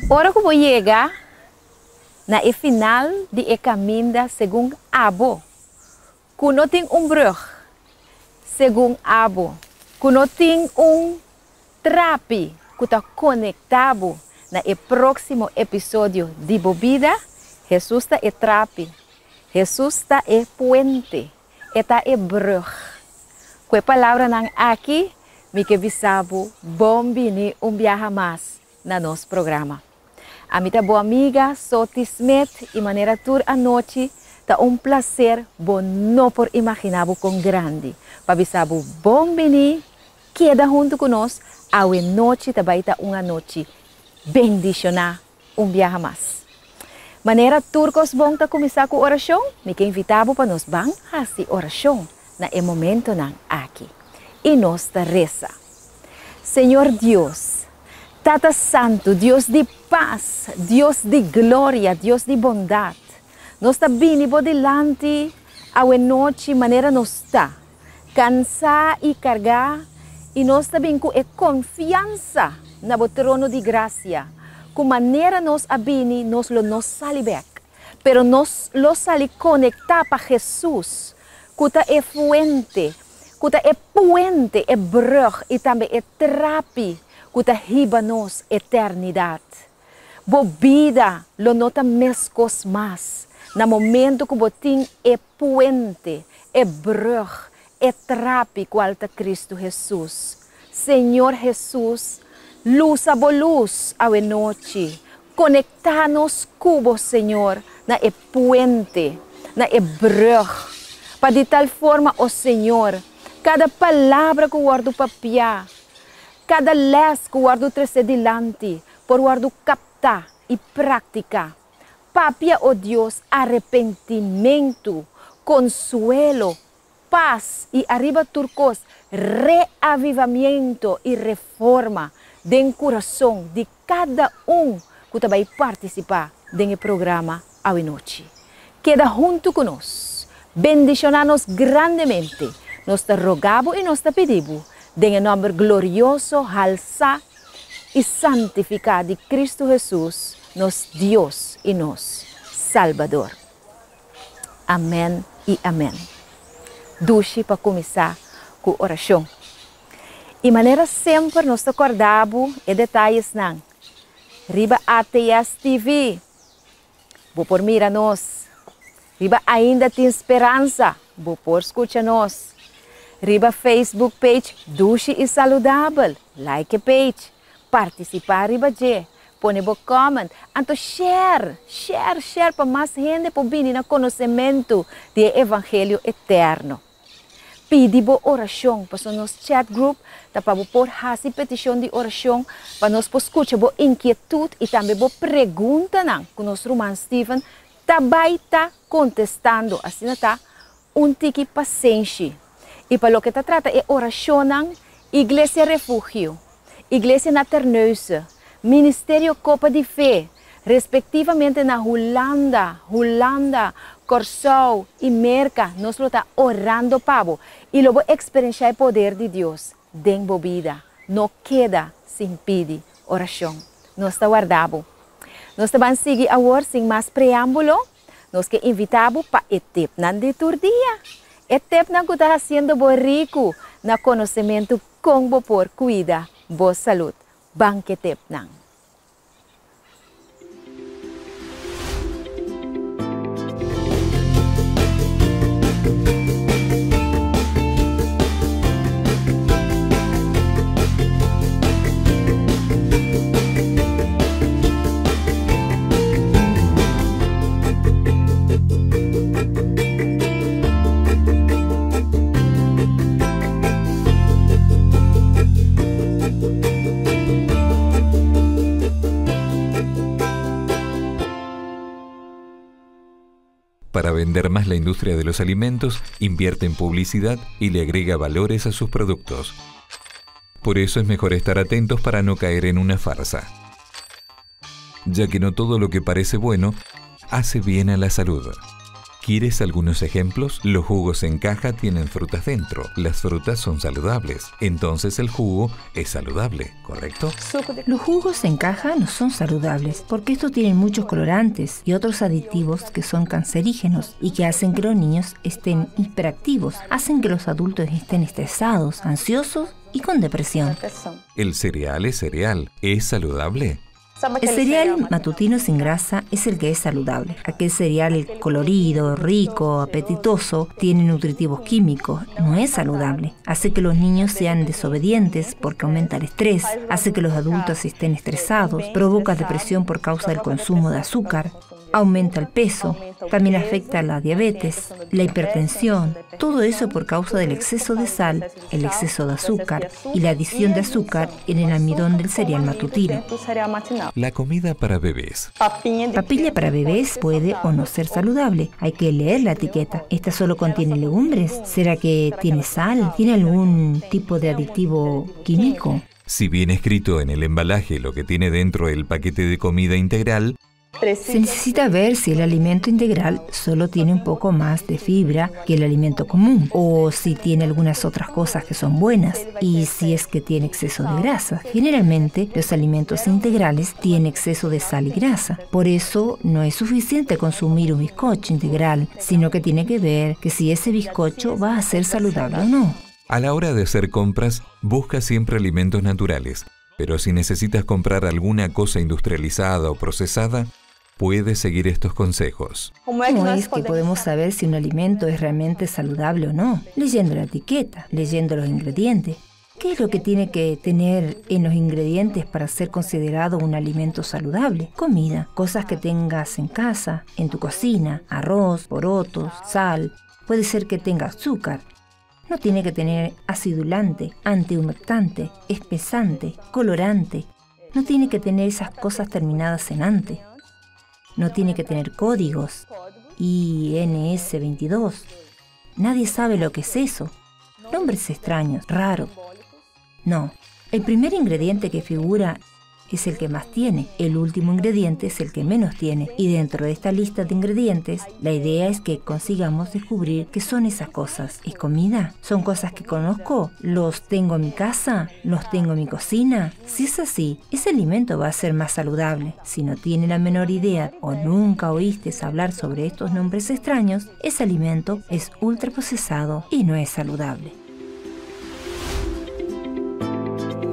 Ora ku bo yega na e final di e kaminda segun abo ku no tin un brug, segun abo ku no tin un trapi ku ta konektá bo na e próksimo episodio di bo bida, Hesus ta e trapi, Hesus ta e puente, e ta e brug. Ku e palabranan aki mi ke bisa bo bon bini un biaha mas na nos programa. Ami ta bo amiga Soti Smith y manera tur anochi ta un placer bo no por imagina bo con grandi pa bisa bo bon bini, keda hunto cu nos, awe nochi ta bay ta un anochi bendiciona un biaha mas. Manera tur cos bon ta cuminsa cu oracion, mi ke invita bo pa nos ban haci oracion na e momentonan aki. Y nos ta reza. Señor Dios, Tata Santu, Dios di pas, Dios di gloria, Dios di bondat, nos ta bini bo dilanti awe nochi manera nos ta, kansá i kargá, i nos ta bin ku e konfiansa na bo trono di grasia, ku manera nos a bini nos lo no sali bèk, pero nos lo sali konektá pa Hesus, ku ta e fuente, ku ta e puente, e brùg i tambe e trapi ku ta hiba nos eternidat. Bo bida lo no ta meskos mas na momentu ku bo tin e puente, e brùg, e trapi kual ta Kristu Hesus. Señor Hesus, lusa bo lus awe nochi, konektá nos ku bo, Señor, na e puente, na e brùg, pa di tal forma, o Señor, kada palabra ku wòrdu papiá, kada lès ku wòrdu tresé dilanti, por wòrdu kaptá i praktiká. Papia, o Dios, arepentimentu, konsuelo, pas i ariba tur kos, reavivamiento i reforma den kurason di kada un ku ta bai partisipá den e programa awenochi. Keda huntu ku nos. Bendishoná nos grandemente. Nos ta roga bo i nos ta pidi bo, den e nòmber glorioso, halsá i santifiká di Kristu Hesus, nos Dios i nos Salbador. Amèn i amèn. Dushi pa kuminsá ku orashon. I manera semper nos ta kòrda bo e detayesnan riba ATS TV. Bo por mira nos. Riba Ainda Tin Speransa bo por skucha nos. Riba Facebook page Dushi i Saludabel, like e page. Partisipá riba dje, pone bo comment, anto share, share, share pa mas hende por bini na konosementu di e evangelio eterno. Pidi bo orashon, pasobra nos chat group ta pa bo por hasi petishon di orashon, pa nos por skucha bo inkietut i tambe bo preguntanan ku nos ruman Steven ta bai ta kontestando. Asina ta un tiki pasenshi. I pa loke ta trata e orashonnan, Iglesia Refugio, Iglesia na Terneuzen, Ministerio Kopa di Fe, respektivamente na Hulanda, Hulanda, Kòrsou i Merka, nos lo ta orando pa bo i lo bo eksperenshá e poder di Dios den bo bida. No keda sin pidi orashon. Nos ta warda bo. Nos ta ban sigui awor sin mas preámbulo. Nos ke invitá bo pa e tepnan di tur dia. E tepnan ku ta hasiendo bo riku na konosementu kon bo por kuida bo salud. Ban ke tepnan. Para vender más la industria de los alimentos, invierte en publicidad y le agrega valores a sus productos. Por eso es mejor estar atentos para no caer en una farsa. Ya que no todo lo que parece bueno hace bien a la salud. ¿Quieres algunos ejemplos? Los jugos en caja tienen frutas dentro. Las frutas son saludables. Entonces el jugo es saludable, ¿correcto? Los jugos en caja no son saludables porque estos tienen muchos colorantes y otros aditivos que son cancerígenos y que hacen que los niños estén hiperactivos, hacen que los adultos estén estresados, ansiosos y con depresión. El cereal es cereal. ¿Es saludable? El cereal matutino sin grasa es el que es saludable. Aquel cereal colorido, rico, apetitoso, tiene nutritivos químicos, no es saludable. Hace que los niños sean desobedientes porque aumenta el estrés, hace que los adultos estén estresados, provoca depresión por causa del consumo de azúcar, aumenta el peso, también afecta a la diabetes, la hipertensión, todo eso por causa del exceso de sal, el exceso de azúcar y la adición de azúcar en el almidón del cereal matutino. La comida para bebés. Papilla para bebés puede o no ser saludable. Hay que leer la etiqueta. ¿Esta solo contiene legumbres? ¿Será que tiene sal? ¿Tiene algún tipo de aditivo químico? Si viene escrito en el embalaje lo que tiene dentro el paquete de comida integral, se necesita ver si el alimento integral solo tiene un poco más de fibra que el alimento común, o si tiene algunas otras cosas que son buenas, y si es que tiene exceso de grasa. Generalmente, los alimentos integrales tienen exceso de sal y grasa. Por eso, no es suficiente consumir un bizcocho integral, sino que tiene que ver que si ese bizcocho va a ser saludable o no. A la hora de hacer compras, busca siempre alimentos naturales. Pero si necesitas comprar alguna cosa industrializada o procesada, puedes seguir estos consejos. ¿Cómo es que podemos saber si un alimento es realmente saludable o no? Leyendo la etiqueta, leyendo los ingredientes. ¿Qué es lo que tiene que tener en los ingredientes para ser considerado un alimento saludable? Comida, cosas que tengas en casa, en tu cocina, arroz, porotos, sal. Puede ser que tenga azúcar. No tiene que tener acidulante, antihumectante, espesante, colorante. No tiene que tener esas cosas terminadas en ante. No tiene que tener códigos, INS22. Nadie sabe lo que es eso. Nombres extraños, raros. No, el primer ingrediente que figura es el que más tiene, el último ingrediente es el que menos tiene. Y dentro de esta lista de ingredientes, la idea es que consigamos descubrir qué son esas cosas. ¿Es comida? ¿Son cosas que conozco? ¿Los tengo en mi casa? ¿Los tengo en mi cocina? Si es así, ese alimento va a ser más saludable. Si no tiene la menor idea o nunca oíste hablar sobre estos nombres extraños, ese alimento es ultraprocesado y no es saludable.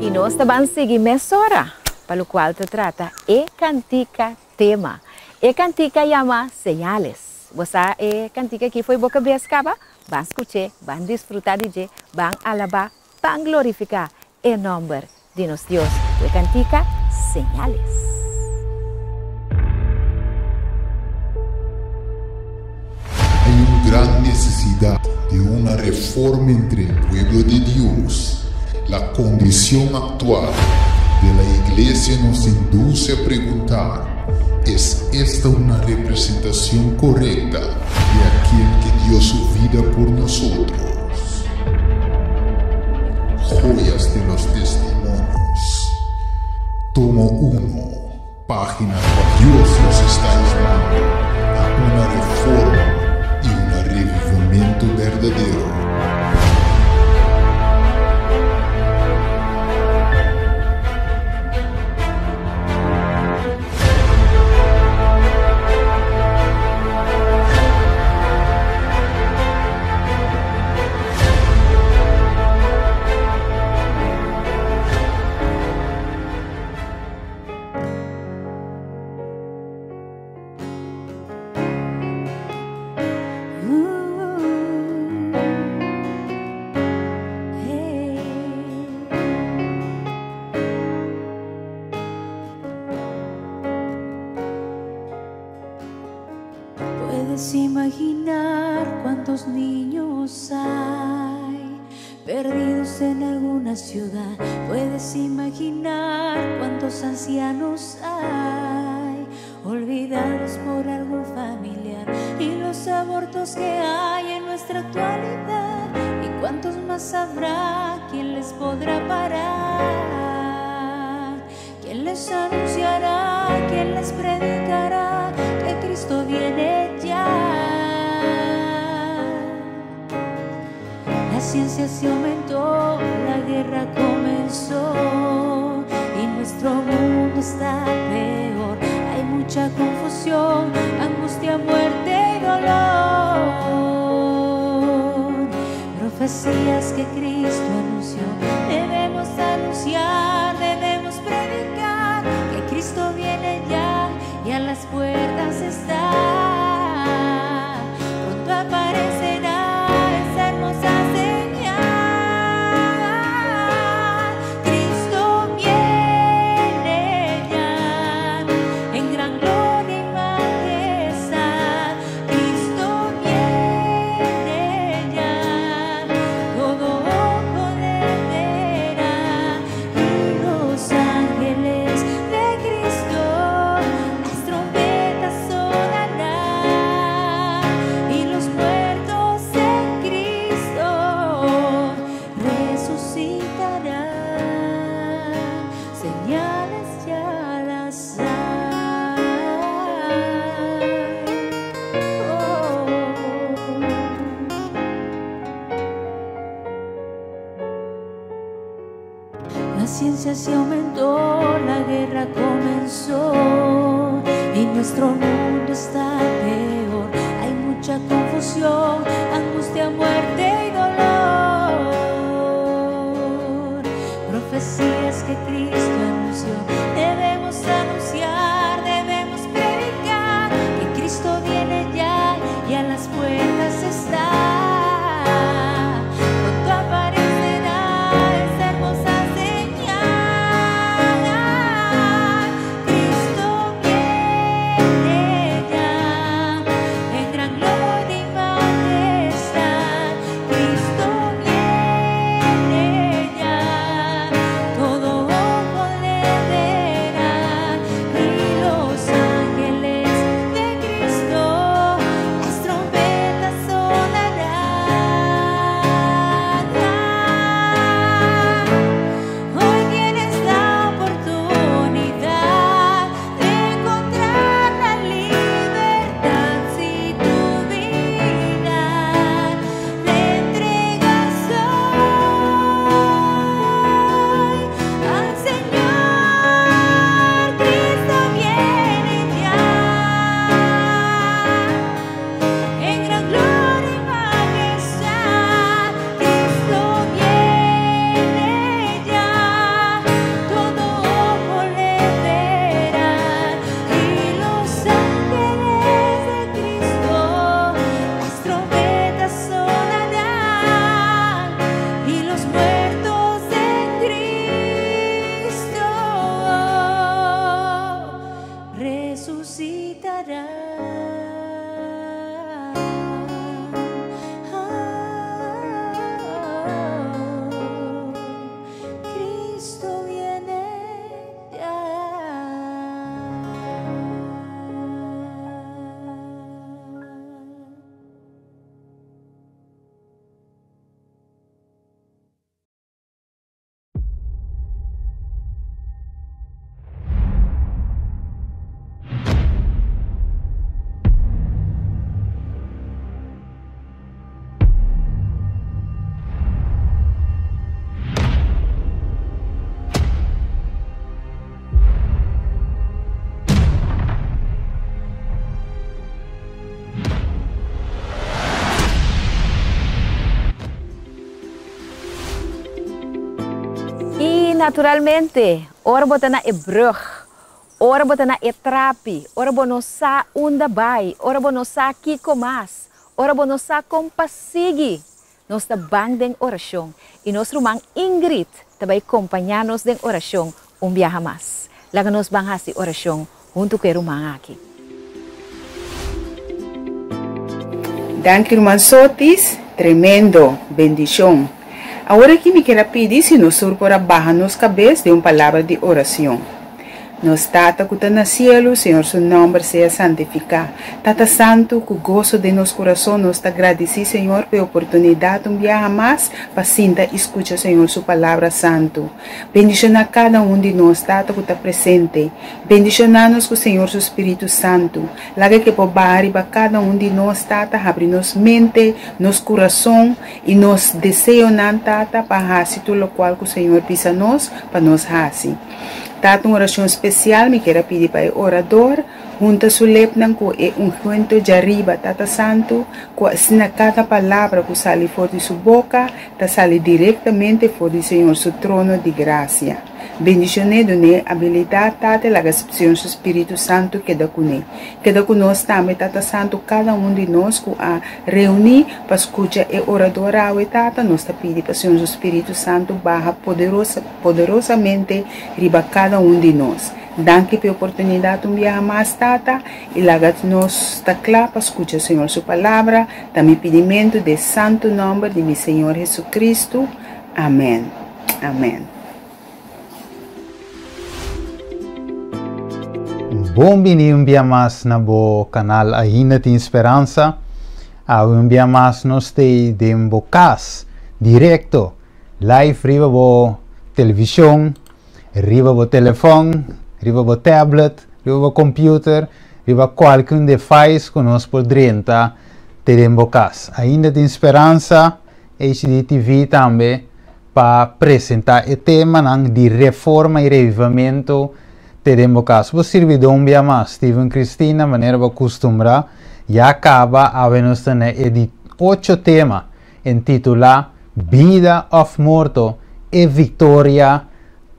Y nos van a seguir mesora, para lo cual te trata e cantica tema. E cantica llama señales. Você e cantica que foi boca bescaba, van escuchar, van disfrutar de, van alabar, van glorificar el nombre de nos Dios. E cantica señales. Hay una gran necesidad de una reforma entre el pueblo de Dios. La condición actual de la iglesia nos induce a preguntar: ¿es esta una representación correcta de aquel que dio su vida por nosotros? Joyas de los Testimonios, tomo 1, página 4. Dios nos está llamando a una reforma y un revivimiento verdadero. Puedes imaginar cuántos niños hay perdidos en alguna ciudad. Puedes imaginar cuántos ancianos hay olvidados por algún familiar, y los abortos que hay en nuestra actualidad, y cuántos más habrá, quién les podrá parar, quién les anunciará, quién les predicará que Cristo viene ya. ciencia se aumentó, la guerra comenzó y nuestro mundo está peor. Hay mucha confusión, angustia, muerte y dolor. Profecías que Cristo anunció, debemos anunciar, debemos predicar que Cristo viene ya y a las puertas está. Pronto aparecerá esa hermosa señal. Cristo viene ya en gran gloria y majestad. Cristo viene ya, todo ojo le verá y los ángeles de Cristo las trompetas sonarán y los muertos en Cristo resucitarán. Señales ya las hay. Oh. La ciencia se aumentó, la guerra comenzó y nuestro mundo está peor. Hay mucha confusión, angustia, muerte y dolor. Profecías que Cristo anunció, debemos anunciar, debemos predicar que Cristo viene ya y a las puertas está. Pronto aparecerá esa hermosa señal. Cristo viene ya en gran gloria y majestad. Cristo viene ya, todo ojo le verá y los ángeles de Cristo las trompetas sonarán. Hoy tienes la oportunidad de encontrar la libertad si tu vida le entregas hoy al Señor. Cristo viene ya en gran gloria y majestad. Cristo viene ya, todo ojo le verá y los ángeles de Cristo las trompetas sonarán y los muertos en Cristo resucitarán. Cristo viene ya. I naturalmente, ora bo ta na e brug, ora bo ta na e trapi, ora bo no sa unda bai, ora bo no sa kiko mas, ora bo no sa kon pa sigui. Nos ta ban den orashon i nos ruman Ingrid ta bai kompañá nos den orashon un biaha mas. Laga nos ban hasi orashon huntu ku e ruman aki. Danki ruman Sotis, tremendo bendicion. Awor aki mi kier a pidi si nos tur por a baha nos cabes den un palabra di oracion. Nos Tata ku ta na sielu, Señor su nòmber sea santifiká. Tata Santu, ku goso den nos kurason nos ta gradisí Señor pa e oportunidat un biaha mas pa sinta i skucha Señor su Palabra Santu. Bendishoná kada un di nos, Tata ku ta presente. Bendishoná nos ku Señor su Spiritu Santu. Laga ke por baha riba kada un di nos, Tata, habri nos mente, nos kurason i nos deseonan, Tata, pa hasi tur lokual ku Señor bisa nos pa nos hasi. Tata un orashon spesial mi kier a pidi pa e orador hunta su lepnan ku e ungwento djariba, Tata Santu, ku asina kada palabra ku sali for di su boka ta sali direktamente for di Señor su trono di grasia. Bendishon'é, dun'é abilidat, Tata, i laga Señor su Spiritu Santu keda kuné. Keda ku nos tambe, Tata Santu, kada un di nos ku a reuní pa skucha e orador awe, Tata, nos ta pidi pa Señor su Spiritu Santu baha poderosa, poderosamente riba kada un di nos. Danki pa e oportunidat un biaha mas, Tata, i laga nos ta kla pa skucha Señor su Palabra. Ta mi pidimentu den santu nòmber di mi Señor Jesucristo. Amèn. Amèn. Bon bini un bia mas na bo kanal Ainda Tin Speransa. Awe un bia mas nos stay den bo kas, direkto. Live riba bo televishon, riba bo telefòn, riba bo tablet, riba bo computer, riba kualke un device ku nos por drenta te den bo kas. Ainda tin speransa, HDTV tambe pa presentá e temanan di reforma i revivamentu te den bo kas. Bo sirbidó un bia mas, Steven Cristina, manera bo kustumbrá, ya kaba awe nos ta na e di ocho tema. Entitulá Bida òf Morto, e Viktoria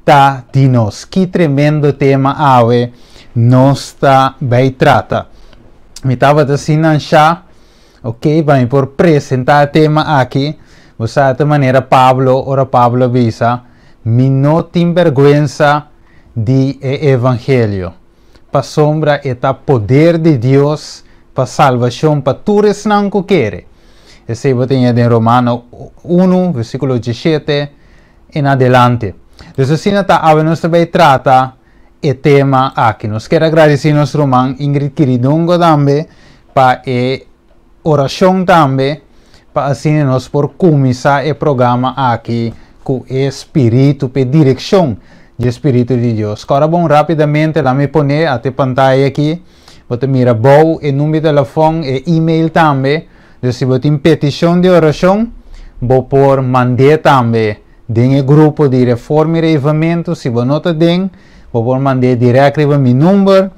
ta di nos. Ki tremendo tema awe nos ta bai trata. Mi tabata asina anshá, ok, pa mi por presentá e tema aki. Bo sa ta manera Pablo, ora Pablo a bisa, Mi no tin bèrgwensa di e evangelio, pasobra e ta poder di Dios pa salbashon pa tur esnan ku kere. Esei bo tin den Romano unu, versíkulo diesshete en adelante. Dus asina ta awe nos ta bai trata e tema aki. Nos kier a gradisí nos ruman Ingrid Kiridongo tambe pa e orashon tambe pa asina nos por kuminsá e programa aki ku e spiritu, pa e direkshon di e spiritu di Dios. Kòrda bon rápidamente laat mi pone ate pantaya aki. Bo ta mira bou e number di telefòn, e email tambe. Dus si bo tin petishon di orashon, bo por mand'é tambe den e grupo di Reforma i Reavivamentu. Si bo no ta den, bo por mand'é dirèkt riba mi number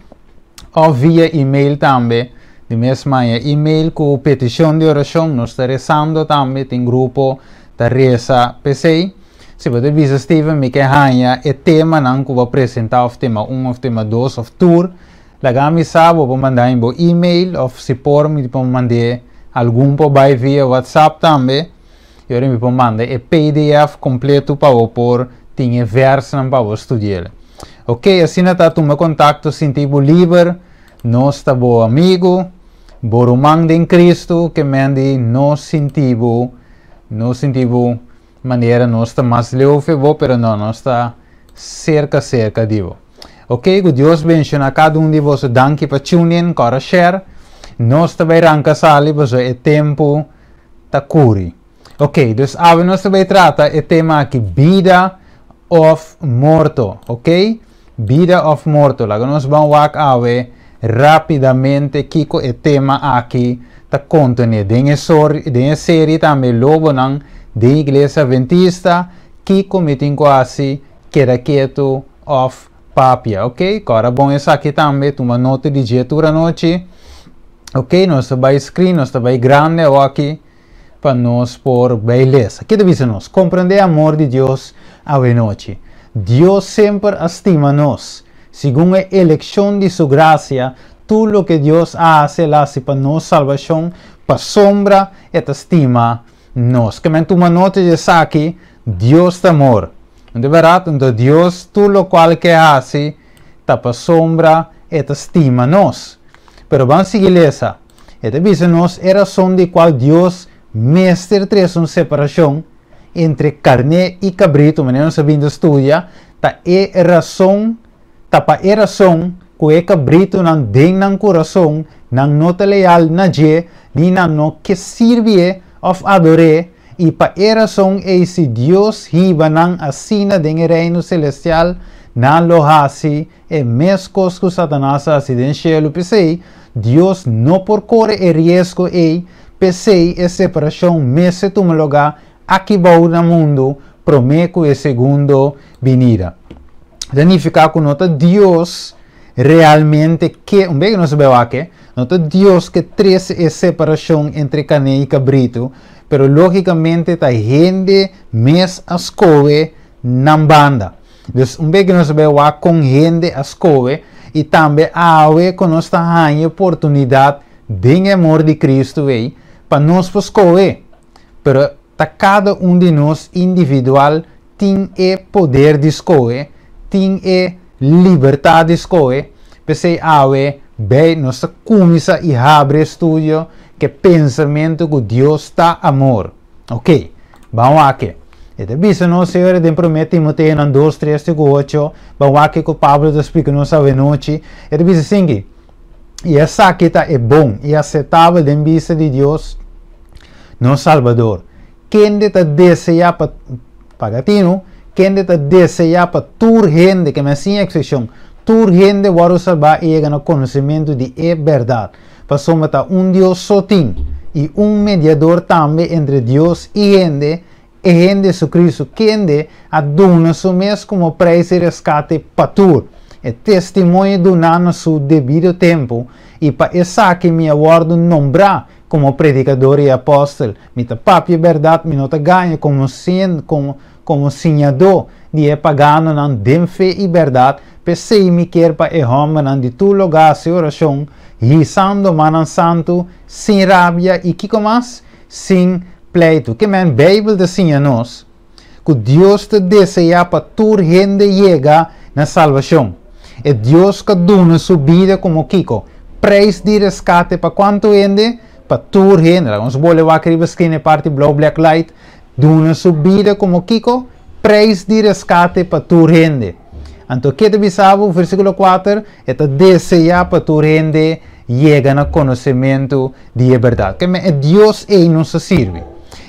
òf via email tambe. Di mes manera, email ku petishon di orashon, nos ta resando tambe, tin grupo ta resa p'esei. Si bo ta bisa Steven mi ke haña e temanan ku bo a presentá òf tema un òf tema dos òf tur, Laga mi sa, bo por manda mi bo email of si por mi por mand'é algun por bai via WhatsApp tambe y ora mi por manda e pdf completo pa bo por tin e versnan pa bo studi'el. Ok, asina ta tuma contacto sinti bo liber, nos ta bo amigo, bo ruman den Cristo ke men di no sinti bo, no sinti bo manera nos ta mas leu fe bo pero no, nos ta cerca cerca di bo. Ok ku Dios benshoná kada un di boso danki pa tune in kòrda share nos ta bai ranka sali pasobra e tempu ta kuri ok dus awe nos ta bai trata e tema aki bida òf morto ok bida òf morto laga nos ban wak awe rapidamente kiko e tema aki ta kontené den e den e serie tambe lobonan den iglesia adventista kiko mi tin ku hasi Keda ketu of papia, ok? Kòrda bon esaki tambe, tuma nota di dje tur anochi. Ok, nos ta bai screen, nos ta bai grande awoki pa nos por bai lesa. Ke ta bisa nos? Komprendé amor di Dios awenochi. Dios semper a stima nos. Segun e elekshon di su grasia, tur loke Dios a hasi, el a hasi pa nos salbashon, pasobra e ta stima nos. Ke men tuma nota di esaki, Dios ta amor. No ta bèrdat? Anto Dios tur lokual ke hasi ta pasobra e ta stima nos. Pero ban sigui lesa. E ta bisa nos e rason di kual Dios mester trese un separashon entre karné i kabritu, manera nos a bin ta studia, ta e rason. Ta pa e rason ku e kabritunan den nan kurason nan no ta leal na dje ni nan no ke sirbié òf ador'é, i pa e rason ei si Dios hiba nan asina den e Reino selestial, nan lo hasi e mes kos ku Satanas a hasi den shelu. P'esei, Dios no por kore e riesgo ei, p'esei e separashon mester tuma lugá aki bou na mundu promé ku e segundo binida. Ta nifiká ku no ta Dios realmente ke, un bes ku nos a bai wak, no ta Dios ke trese e separashon entre kané i kabritu, pero lógikamente ta hende mes a skohe nan banda. Dus un bes ku nos a bai wak kon hende a skohe i tambe awe ku nos ta haña e oportunidat den e amor di Kristu ei pa nos por skohe. Pero ta kada un di nos individual tin e poder di skohe, tin e libertat di skohe. P'esei awe bei nos ta kuminsá i habri e studio ku e pensamentu ku Dios ta amor. Ok, ban wak. E ta bisa nos señor den Promé Timoteonan dos, tres te ku ocho, ban wak kiko Pablo ta splika nos awenochi. E ta bisa asinki, I esaki ta e bon i aceptabel den bista di Dios nos Salbador, kende ta desea pa, paga tinu, kende ta desea pa tur hende, ke men sin eksepshon, tur hende wòrdu salbá i yega na konosementu di e bèrdat. Pasobra ta un Dios so tin, i un mediador tambe entre Dios i hende, e hende Jesucristo, kende a duna su mes komo preis di reskate pa tur. E testimonio duná na su debido tempu, i pa esaki mi a wòrdu nombrá komo predikador i apòstel. Mi ta papia e bèrdat, mi no ta gaña, komo komo siñadó di e paganonan den fe i bèrdat, p'esei mi kier pa e hòmbernan di tur lugá hasi orashon, hisando mannan santu, sin rabia i kiko mas? Sin pleitu. Ke men Beibel ta siña nos ku Dios ta deseá pa tur hende yega na salbashon. E Dios ku a duna su bida komo kiko? Preis di reskate pa kuantu hende? Pa tur hende. Laga nos bole wak riba skrin e parti blou black light. Duna su bida komo kiko? Preis di reskate pa tur hende. Anto ke ta bisa bo? Versíkulo kuater, E ta deseá pa tur hende yega na konosementu di e bèrdat. Ke men e Dios ei nos ta sirbi.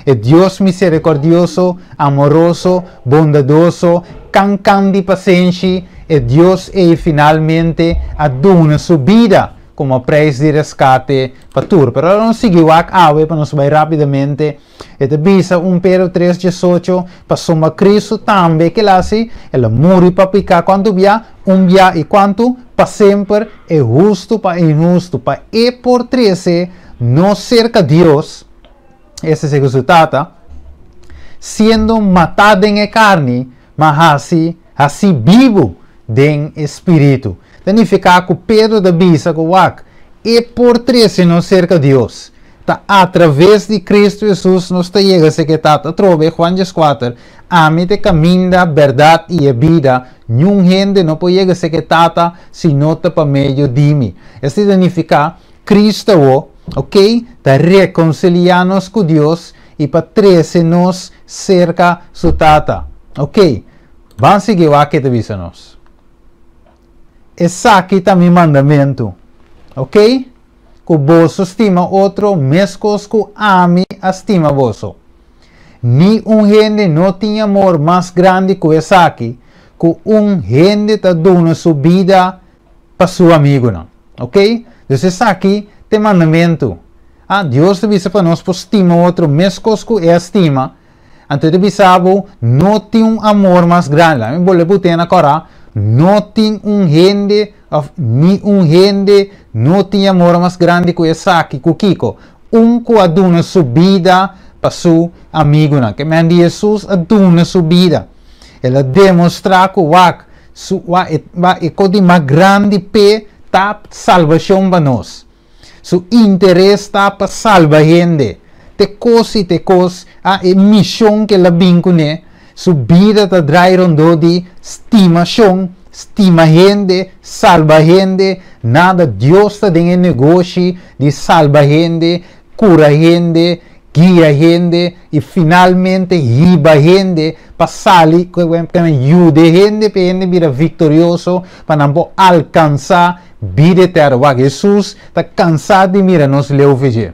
E Dios miserikòrdioso, amoroso, bondadoso, kankan di pasenshi, e Dios ei finalmente a duna su bida komo preis di reskate pa tur. Pero ora nos sigui wak awe pa nos bai rápidamente, e ta bisa un Pedro tres diesocho, Pasobra Kristu tambe kila hasi, el a muri pa piká kuantu bia? Un bia i kuantu? Pa semper, e hustu pa e inhustu, pa e por trese nos serka Dios, esta serka su Tata, siendo matá den e karni, ma hasi hasí bibu den e spiritu. Ta nifiká ku Pedro ta bisa ku wak, e por trese nos serka Dios. Ta atraves di Kristu Hesus nos ta yega serka e Tata. Atrobe, Juan dieskuater, Ami ta e kaminda, bèrdat i e bida, niun hende no por yega serka e Tata si no ta pa medio di mi. Esei ta nifiká, Kristu awo, oke, ta rekonsiliá nos ku Dios i pa trese nos serka su Tata. Oke, ban sigui wak ke ta bisa nos. Esaki ta mi mandamentu, oke, ku boso stima otro meskos ku ami a stima boso. Ni un hende no tin amor mas grandi ku esaki, ku un hende ta duna su bida pa su amigunan. Oke? Dus esaki ta e mandamentu. Ah, Dios ta bisa pa nos por stima otro meskos ku e a stima. Anto e ta bisa bo, no tin un amor mas grandi. Laat mi bolbe put'é na kòrá, no tin un hende òf ni un hende no tin amor mas grandi ku esaki. Ku kiko? Un ku a duna su bida pa su amigunan. Ke men di Hesus a duna su bida. El a demostrá ku wak su wa e wa e kos di mas grandi p'e ta salbashon pa nos. Su interes ta pa salba hende. Te kos i te kos, a e mishon ku el a bin kuné, su bida ta drai rondó di stimashon, stima hende, salba hende, nada Dios ta den e negoshi di salba hende, kura hende. Guia hende i finalmente hiba hende pa sali, yuda hende pa hende bira viktorioso, pa nan por alkansá bida eterno. Wak, Hesus ta kansá di mira nos leu f'e.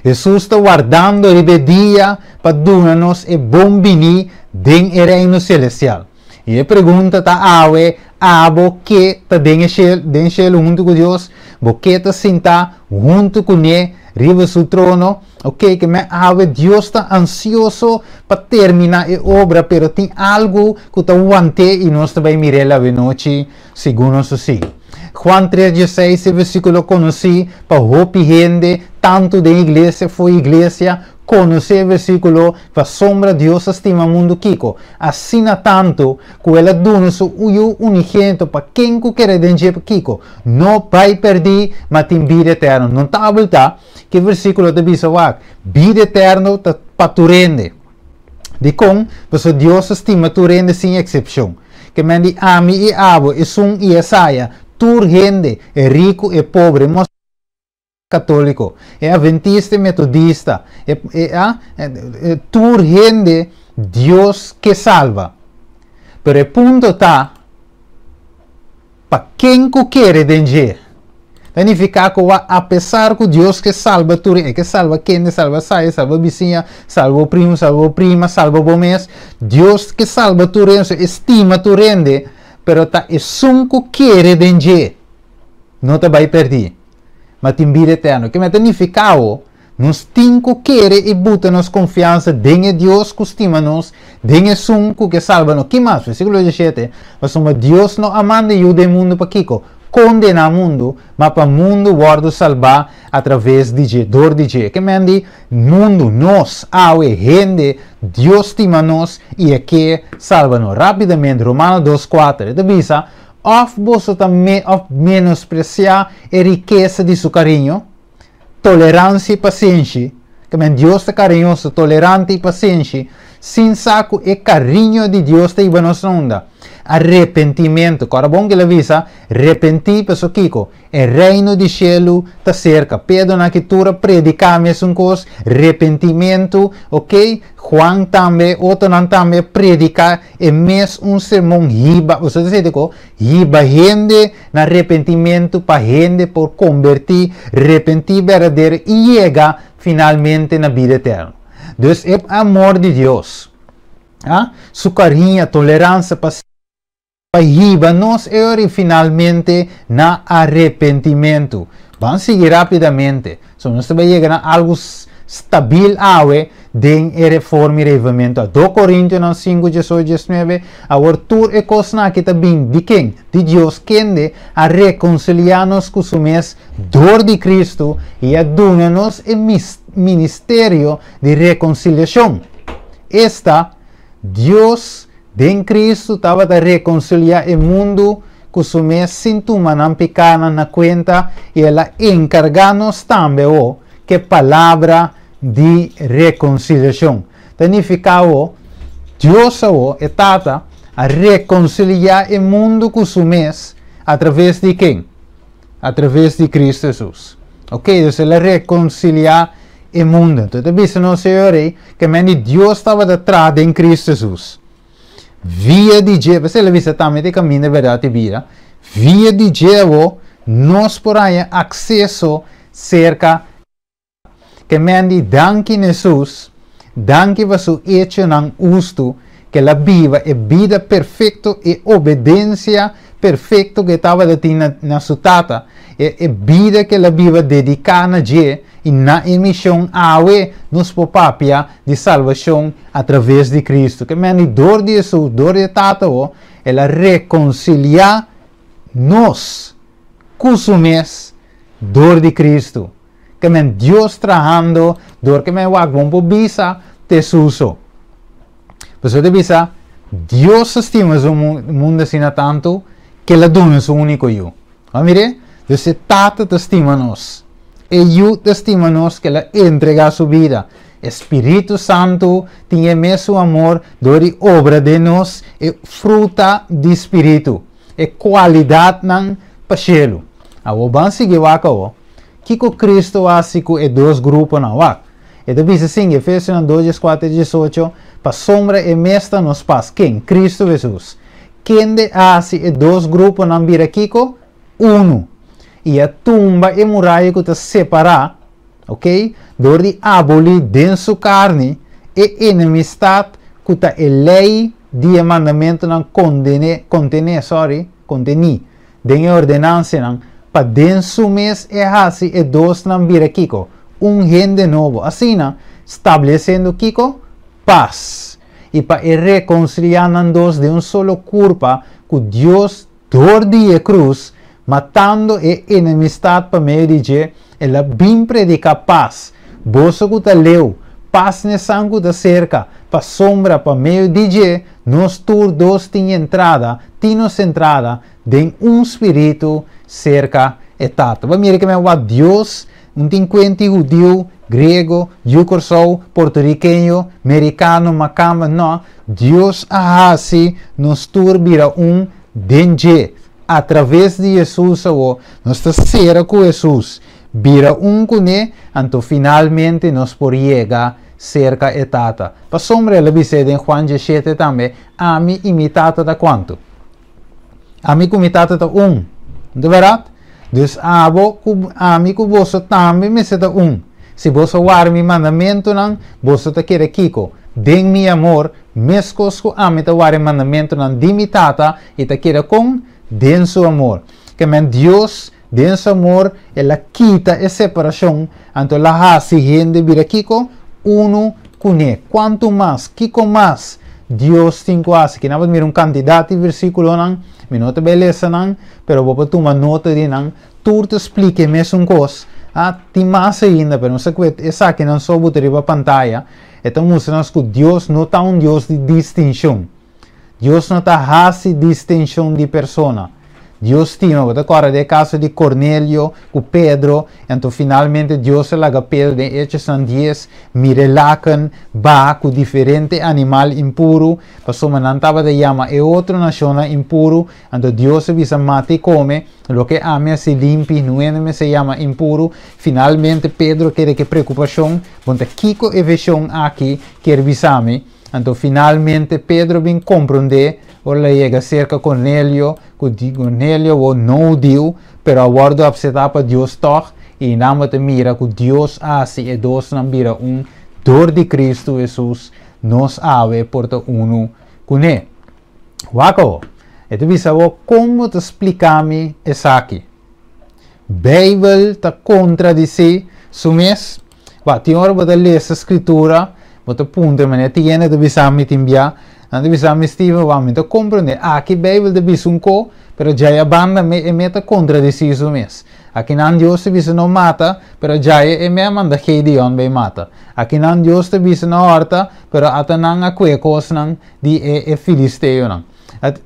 Hesus ta wardando riba e dia pa duna nos e bon biní den e Reino selestial. I e pregunta ta awe, abo ke ta den e shelu, den shelu huntu ku Dios? Bo ke ta sintá huntu kuné riba su trono? Ok, ke men awe Dios ta ansioso pa terminá e obra, pero tin algu ku ta want'é i nos ta bai mir'é lawenochi segun nos ta sigui. Juan tres dieseis, e versíkulo konosí pa hopi hende, tantu den iglesia fo'i iglesia, konosé e versíkulo, Pasobra Dios a stima mundu kiko? Asina tantu ku el a duna su Yu unigénito pa ken ku kere den dje kiko? No bai pèrdí, ma tin bida eterno. Notabel ta ku e versíkulo ta bisa wak, bida eterno ta pa tur hende. Dikon? Pasobra Dios a stima tur hende sin eksepshon. Ke men di ami i abo, esun i esaya, tur hende, e riku, e pobre, e katóliko, e adventista, e metodista, e, e, a, e, tur hende Dios ke salba. Pero e punto ta, pa ken ku kere den dje. Ta nifiká ku apesar ku Dios ke salba tur e ke salba kende, salba saya, salba bisiña, salba bo primu, salba bo prima, salba bo mes, Dios ke salba tur hende, e stima tur hende, pero ta esun ku kere den dje no ta bai pèrdí, ma tin bida eterno. Ke ta nifiká awo? Nos tin ku kere i buta nos konfiansa den e Dios ku stima nos, den esun ku ke salba nos. Ki mas? Versíkulo 17, Pasobra Dios no a manda Yu den mundu pa kiko? Kondená mundu, ma pa mundu wòrdu salbá atraves di dje, dor di dje. Ke men di mundu, nos, awe, hende, Dios stima nos i e ke salba nos. Rápidamente, Romano dos, kuater, e ta bisa, Òf boso ta òf menospresiá e rikesa di su kariño? Toleransia i pasenshi, ke men Dios ta kariñoso, tolerante i pasenshi, sin sa ku e kariño di Dios ta hiba nos na unda? Arepentimentu. Kòrda bon ku el a bisa, Repentí, paso kiko? E Reino di shelu ta serka. Pedro na ki tur a prediká mesun kos, repentimentu, ok? Juan tambe, otronan tambe a prediká e mes un sermon hiba, boso ta sinti ku hiba hende na repentimentu pa hende por kombertí, repentí berdadero i yega finalmente na bida eterno. Dus e amor di Dios, a, su kariño, toleransia, pa hiba nos e ora i finalmente na arepentimentu. Ban sigui rápidamente. So nos ta bai yega na algu stabil awe den e reforma i reavivamentu. A 2 Korintionan 5, 18, 19, Awor tur e kosnan aki ta bin di ken? Di Dios, kende a rekonsiliá nos ku su mes dor di Kristu i a duna nos e ministerio di rekonsiliashon. Esta, Dios den Kristu tabata rekonsiliá e mundu ku su mes sin tuma nan pikánan na kuenta i el a enkargá nos tambe o ku e palabra di rekonsiliashon. Ta nifiká o, Dios awo, e Tata, a rekonsiliá e mundu ku su mes atraves di ken? Atraves di Kristu Hesus. Ok, dus el a rekonsiliá e mundu. Enton ta bisa nos Señor ei ke men di Dios tabata traha den Kristu Hesus. Via di dje, p'esei el a bisa tambe ta e kaminda, bèrdat i bida. Via di dje awo nos por haña akseso serka ke men di danki na Hesus, danki pa su echonan hustu, ke el a biba e bida perfekto, e obedensia perfekto ku e tabata tin na su Tata, e bida ku el a biba dediká na dje i na e mishon awe nos por papia di salbashon atraves di Kristu. Ke men di dor di Hesus, dor di e Tata bo, el a rekonsiliá nos ku su mes dor di Kristu. Ke men Dios trahando dor ke men wak bon por bisa te suso. Pasobra ta bisa, Dios a stima su mundu asina tantu ke el a duna su úniko Yu. Bo mira? Dus e Tata ta stima nos. E Yu ta stima nos ke el a entregá su bida. E Spiritu Santu tin e mesun amor dor di obra den nos e fruta di Spiritu, e kualidatnan pa shelu. Awor ban sigui wak awor. Kiko Kristu a hasi ku e dos gruponan? Wak. E ta bisa asina, Efesionan 2, 14 i 18, Pasobra e mes ta nos pas. Ken? Kristu Hesus. Kende a hasi e dos gruponan bira kiko? Unu. I a tumba e muraya ku ta separá, ok, dor di abolí den su karni e enemistat ku ta e lei di e mandamentunan kondené, kontené, sorry, kontení den e ordenansianan, pa den su mes e hasi e dosnan bira kiko? Un hende nobo. Asina, stablesiendo kiko? Pas. I pa e rekonsiliá nan dos den un solo kurpa ku Dios dor di e krus, matando e enemistat pa medio di dje, el a bin prediká pas. Boso ku ta leu, pas n'esan ku ta serka, pasobra pa medio di dje nos tur dos tin entrada, tin nos entrada, den un spiritu serka e Tata. Bo a mira ke men wak Dios un tin kuenti hudiu, griego, yu Kòrsou, portorikeño, merikano, makamba, nò, Dios a hasi nos tur bira un den dje, atraves di Hesus awor nos ta sera ku Hesus, bira un kuné, anto finalmente nos por yega serka e Tata. Pasobra el a bis'é den Juan 17 tambe, Ami i mi Tata ta kuantu? Ami ku mi Tata ta un. No ta bèrdat? Dus abo ku ami ku boso tambe mester ta un. Si boso warda mi mandamentunan, boso ta keda kiko? Den mi amor, meskos ku ami ta warda e mandamentunan di mi Tata i ta keda kon? Den su amor. Ke men Dios, den su amor, el a kita e separashon, anto el a hasi hende bira kiko? Unu kuné. Kuantu mas, kiko mas Dios tin ku hasi? Kina bo ta mira un kantidat di versíkulonan, mi no ta bai lesa nan, pero bo por tuma nota di nan. Tur ta splika e mesun kos. Ah, tin mas ainda, pero nos ta kue esakinan so bo ta riba pantaya. E ta mustra nos ku Dios no ta un Dios di distinshon. Dios no ta hasi distinshon di persona. Dios stima. Bo ta kòrda di e kaso di Kornelio ku Pedro, anto finalmente Dios a laga Pedro den Hechosnan dies mira e laken baha ku diferente animal impuru, pasobra nan tabata yama e otro nashonnan impuru, anto Dios a bisa mata i kome loke ami a hasi limpi, no hende mester yama impuru. Finalmente Pedro kere ku e preokupashon, Bon ta kiko e vishon aki kier bisa mi? Anto finalmente Pedro bin komprondé ora el a yega serka Kornelio ku Kornelio wou no hudiu, pero a wòrdu apsetá pa Dios tòg, i nan bo ta mira ku Dios a hasi e dosnan bira un dor di Kristu Hesus, nos awe por ta unu kuné. Wak awor, e ta bisa bo kon bo ta splika mi esaki. Beibel ta kontradisí su mes? Ba, tin ora bo ta lesa Skritura, bo ta puntra manera tin hende ta bisa mi tin bia, nan ta bisa mi, Steven, wak, mi ta komprendé, aki Beibel ta bisa un ko, pero djaya banda me e me ta kontradisí su mes. Akinan Dios ta bisa no mata, pero djaya e me a manda Gedeon bai mata. Akinan Dios ta bisa no hòrta, pero ata nan a kue kosnan di e e filisteonan.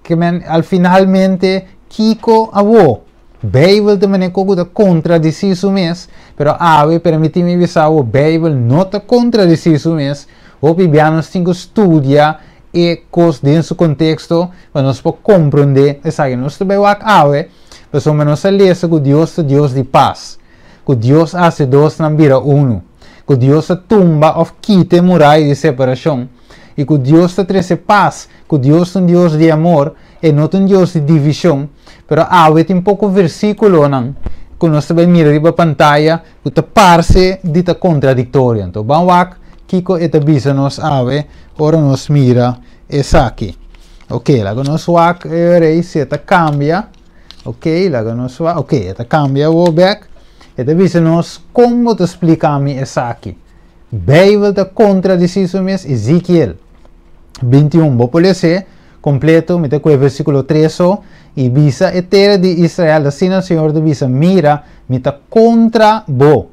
Ke men, al finalmente, kiko awo? Beibel ta manera ku ta kontradisí su mes, pero awe permití mi bisa bo, Beibel no ta kontradisí su mes. Hopi bia nos tin ku studia e kos den su konteksto pa nos por komprondé esaki. Nos ta bai wak awe pasobra nos a lesa ku Dios ta Dios di pas, ku Dios a hasi dosnan bira unu, ku Dios a tumba òf kita e muraya di separashon i ku Dios ta trese pas, ku Dios ta un Dios di amor. E no ta un Dios di divishon, pero awe tin poko versíkulonan ku nos ta bai mira riba pantaya ku ta parse di ta kontradiktorio. Anto ban wak kiko e ta bisa nos awe ora nos mira esaki. Ok, laga nos wak e ora ei si e ta kambia. Ok, laga nos wak. Ok, e ta kambia awor bèk. E ta bisa nos kon bo ta splika mi esaki. Beibel ta kontradisí su mes? Ezekiel 21, bo por les'é. Kompleto, mi ta kohe versíkulo tres so, I bisa e tera di Israel, asina Señor ta bisa, Mira, mi ta kontra bo,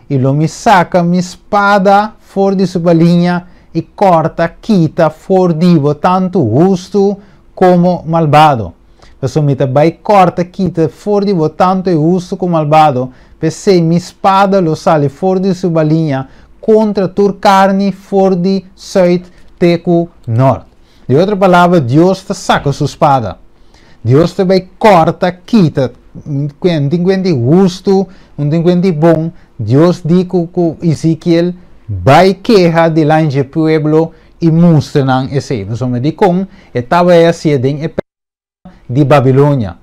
i lo mi saka mi spada for di su baliña i kòrta kita for di bo tantu hustu komo malbado. Pasobra mi ta bai kòrta kita for di bo tantu e hustu ku malbado, p'esei mi spada lo sali for di su baliña kontra tur karni for di sùit te ku nòrt. Di otro palabra, Dios ta saka su spada. Dios ta bai kòrta, kita, un tin kuenta di hustu, un tin kuenta di bon. Dios di ku ku Ezekiel, Bai keha dilanti e pueblo i mustra nan esei. Pasobra dikon e tabata hasié den e di Babilonia.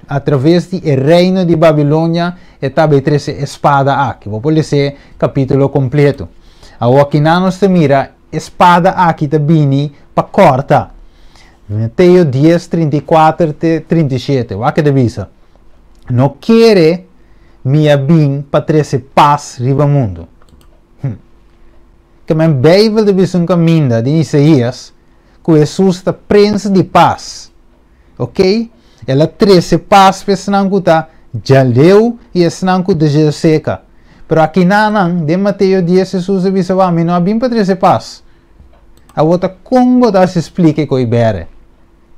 Atraves di e reino di Babilonia e ta bai trese e spada aki. Bo por lesa e kapítulo kompleto. Awor akinan nos ta mira e spada aki ta bini pa kòrta. Mateo dies, 34 te 37. Wak e ta bisa, No kere mi a bin pa trese pas riba mundu. Hm. Ke men Beibel ta bisa un kaminda den Isaías ku Hesus ta Prens di Pas. Ok? El a trese pas pa esnan ku ta djaleu i esnan ku ta djaseka. Pero akinanan, den Mateo dies Hesus a bisa, Wak, mi no a bin pa trese pas. Awor ta kon bo ta hasi splika e koi bere?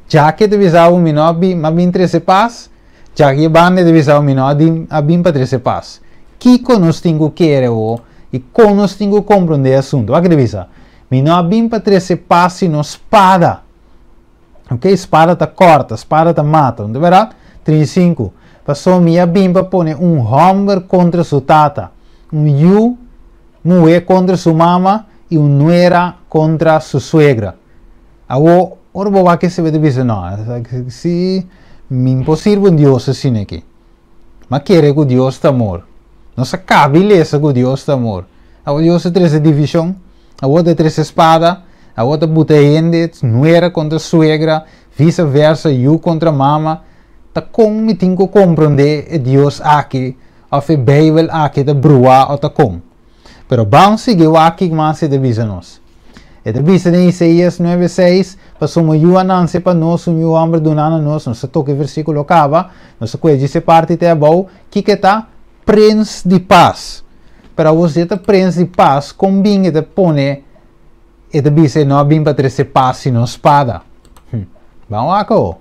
Djaki ta bisa bo mi no a bin, m'a bin trese pas, djaki e banda ta bisa bo mi no a bin pa trese pas. Kiko nos tin ku kere awor i kon nos tin ku komprondé e asuntu? Wak ta bisa, Mi no a bin pa trese pas sino spada. Ok, spada ta kòrta, spada ta mata, no ta bèrdat? 35, Pasobra mi a bin pa pone un hòmber kontra su tata, un yu muhé kontra su mama i un nuera kontra su suegra. Awor, ora bo wak esei bo ta bisa, No, si mi por sirbi un Dios asina aki. M'a kere ku Dios ta amor. Nos a kabi lesa ku Dios ta amor. Awor Dios ta trese divishon, awor ta trese spada, awor ta buta hende, nuera kontra suegra, visa versa, yu kontra mama. Ta kon mi tin ku komprondé e Dios aki òf e Beibel aki ta bruá òf ta kon? Pero ban sigui wak kiko mas e ta bisa nos. E ta bisa den Isaías nuebe seis, Pasobra un yu a nanse pa nos, un yu hòmber duná na nos. Nos a toka e versíkulo kaba, nos a kueji ese parti te abou. Kiko e ta? Prens di pas. Pero awor si e ta prens di pas, kon bin e ta pone, e ta bisa e no a bin pa trese pas sino spada? Hm. Ban wak awor.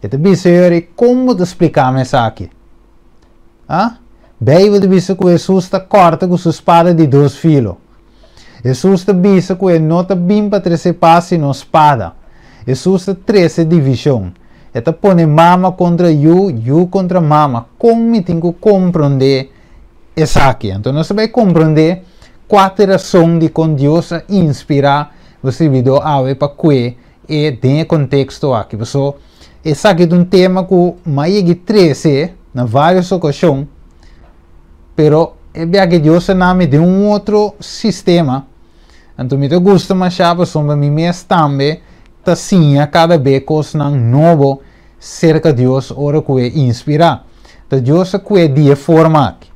E ta bisa yori, kon bo ta splika mi esaki? A Beibel ta bisa ku Hesus ta kòrta ku su spada di dos filo. Hesus ta bisa ku e no ta bin pa trese pas sino spada. Hesus ta trese divishon. E ta pone mama kontra yu, yu kontra mama. Kon mi tin ku komprondé esaki? Anto nos ta bai komprondé kua ta e rason dikon Dios a inspirá bo sirbidó awe pa kue e den e konteksto aki. Paso esaki ta un tema ku m'a yegi trese na vários okashon, pero e bia ke Dios a nami den un otro sistema, anto mi ta gusta mashá pasobra mi mes tambe ta siña kada be kosnan nobo serka Dios ora ku e inspirá. Ta Dios a kue di e forma aki.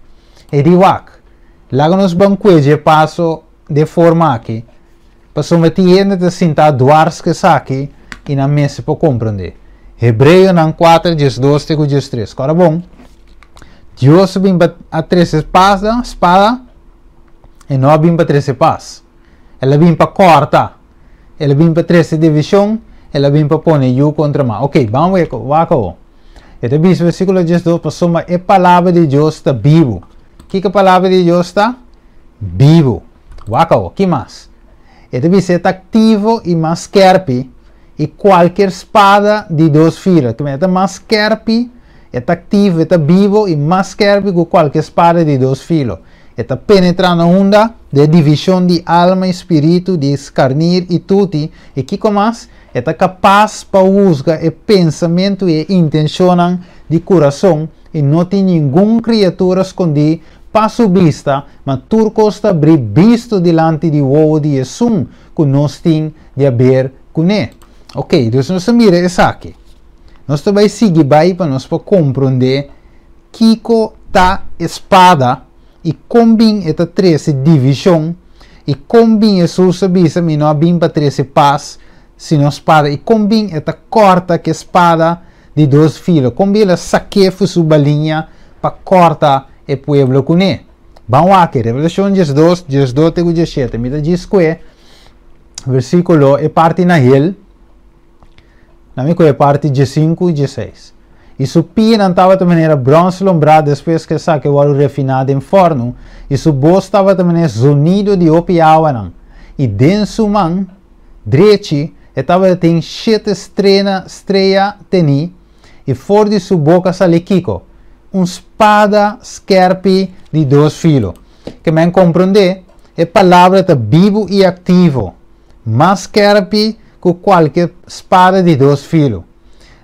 E di wak, laga nos ban kue dje paso di e forma aki. Pasobra tin hende ta sintá dwars ku esaki i nan mester por komprondé. Hebreonan kuater, diesdos te ku diestres. Kòrda bon, Dios a bin pa a trese spada, spada, e no a bin pa trese pas. El a bin pa kòrta, el a bin pa trese divishon, el a bin pa pone yu kontra ma. Oké, ban wak awor. E ta bisa versíkulo diesdos, Pasobra e palabra di Dios ta bibu. Kiko e palabra di Dios ta? Bibu. Wak awor, ki mas? E ta bisa e ta aktivo i mas skèrpi i kualker spada di dos filo. Ke men e ta mas skèrpi, e ta aktivo, e ta bibo i mas skèrpi ku kualker spada di dos filo. E ta penetrá na unda? Den e divishon di alma i spiritu, di skarnir i tuti. I kiko mas? E ta kapas pa husga e pensamentu i e intenshonnan di kurason, i no tin ningun kriatura skondí pa su bista, ma tur kos ta bri bisto dilanti di wowo di esun ku nos tin di haber kuné. Oké, dus nos ta mira esaki. Nos ta bai sigui bai pa nos por komprondé kiko ta e spada i kon bin e ta trese divishon i kon bin Hesus a bisa mi no a bin pa trese pas sino spada i kon bin e ta kòrta ku e spada di dos filo. Kon bin el a sak'é fu su baliña pa kòrta e pueblo kuné? Ban wak Revelashon 12, 12 te ku 17. Mi ta djis kue versíkulo e parti na hel, na mi kue e parti 15 i 16. I su pianan tabata manera bròns lombrá despues ku esaki a wòrdu refiná den fòrnu, i su bos tabata manera zonido di hopi awanan. I den su man drechi e tabatin shete strena strea tení, i for di su boka sali kiko? Un spada skèrpi di dos filo. Ke men komprondé E palabra ta bibu i aktivo, mas skèrpi ku kualke spada di dos filo.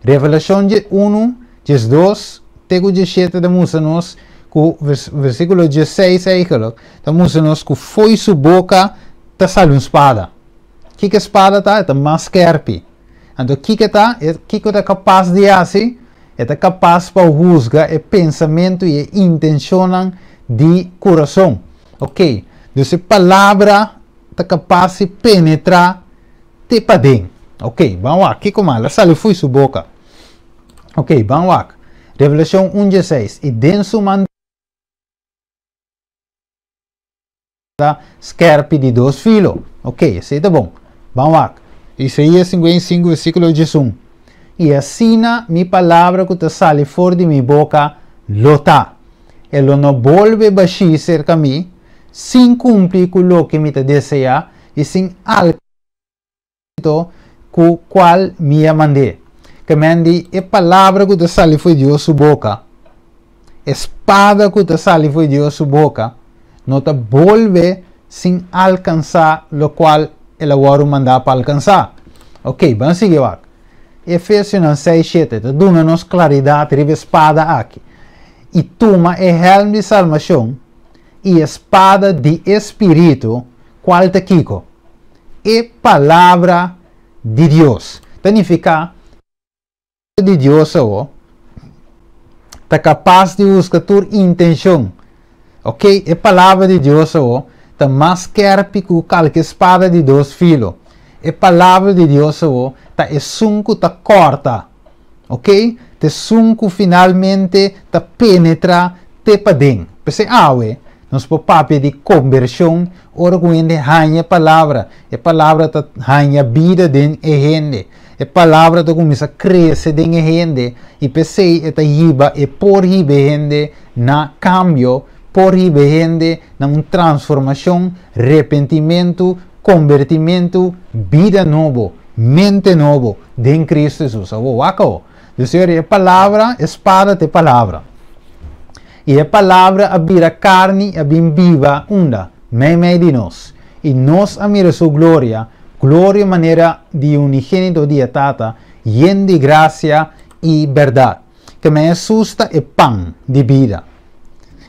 Revelashon 1, 12 te ku 17 ta mustra nos ku versíkulo 16 eigenlijk, ta mustra nos ku fo'i su boka ta sali un spada. Kiko spada ta? E ta mas skèrpi. Anto kiko ta? Kiko ta kapas di hasi? E ta kapas pa husga e pensamentu i e intenshonnan di kurason. Ok, dus e palabra ta kapas di penetrá te paden. Ok, ban wak. Kiko mas? El a sali fo'i su boka. Ok, ban wak. Revelashon 1, 16. I den su man ta skèrpi di dos filo. Ok, esei ta bon. Ban wak. Isaías 55, versíkulo 11. I asina mi palabra ku ta sali for di mi boka lo ta. E lo no bolbe bashí serka mi sin kumpli ku loke mi ta deseá i sin alkansá ku kual mi a mand'é. Ke men di e palabra ku ta sali for di Dios su boka, e spada ku ta sali for di Dios su boka, no ta bolbe sin alkansá lokual el a wòrdu mandá pa alkansá. Ok, ban sigui wak. Efesionan 6, 7 ta duna nos klaridat riba e spada aki. I tuma e hèlm di salbashon i e spada di e spiritu, kual ta kiko? E palabra di Dios. Ta nifiká di Dios awo ta kapas di buska tur intenshon. Ok, e palabra di Dios awo ta mas skèrpi ku kalke spada di dos filo. E palabra di Dios awo ta esun ku ta kòrta. Ok, ta esun ku finalmente ta penetrá te paden. P'esei awe nos por papia di kombershon ora ku hende haña e palabra. E palabra ta haña bida den e hende. E palabra ta kuminsá krese den e hende i p'esei e ta hiba, e por hiba e hende na kambio, por hiba e hende na un transformashon, repentimentu, kombertimentu, bida nobo, mente nobo den Kristu Hesus. Awor, wak awor. Dus e palabra, e spada ta e palabra. I e palabra a bira karni i a bin biba unda? Meimei di nos. I nos a mira su gloria, gloria manera di unigénito di e Tata, yen di grasia i bèrdat. Ke men Hesus ta e pan di bida.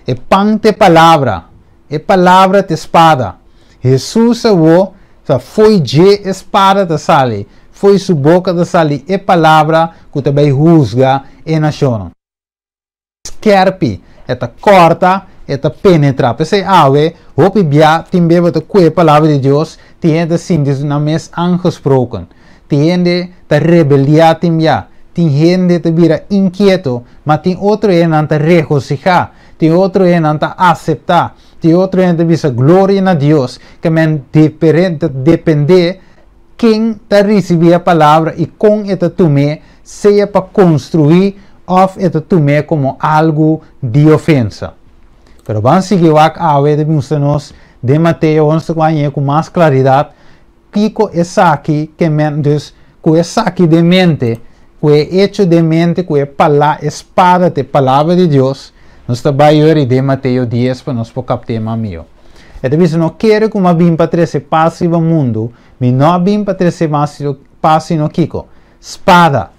E pan ta e palabra, e palabra ta e spada. Hesus awor ta fo'i dje e spada ta sali, fo'i su boka ta sali e palabra ku ta bai husga e nashonnan. Skèrpi, e ta kòrta, e ta penetrá. P'esei awe, hopi bia tin beba ta kue e palabra di Dios, tin hende ta sinti nan mes aangesproken. Tin hende ta rebeliá tin bia, tin hende ta bira inkieto, ma tin otro hendenan ta regosihá, tin otro hendenan ta aseptá, tin otro hende ta bisa gloria na Dios, ke men ta dependé ken ta risibí e palabra i kon e ta tum'é, sea pa konstruí òf e ta tum'é komo algu di ofensa. Pero ban sigui wak awe ta mustra nos den Mateo 11 ku a ku mas klaridat kiko esaki ke men, dus ku esaki den mente, ku e echo den mente ku e pala e spada ta e palabra di Dios, nos ta bai yori den Mateo 10 pa nos por kapt'é mas mihó. E ta bisa, No kere ku mi a bin pa trese pas riba mundu, mi no a bin pa trese mas pas sino kiko? Spada!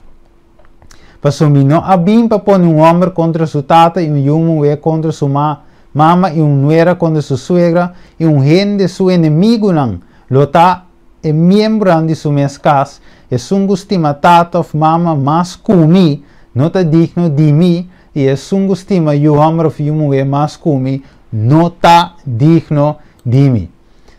Pasobra mi no a bin pa pone un hòmber kontra su tata i un yu muhé kontra su mama i un nuera kontra su suegra, i un hende su enemigunan lo ta e miembronan di su mes kas. Esun ku stima tata òf mama mas ku mi no ta digno di mi, i esun ku stima yu hòmber òf yu muhé mas ku mi no ta digno di mi.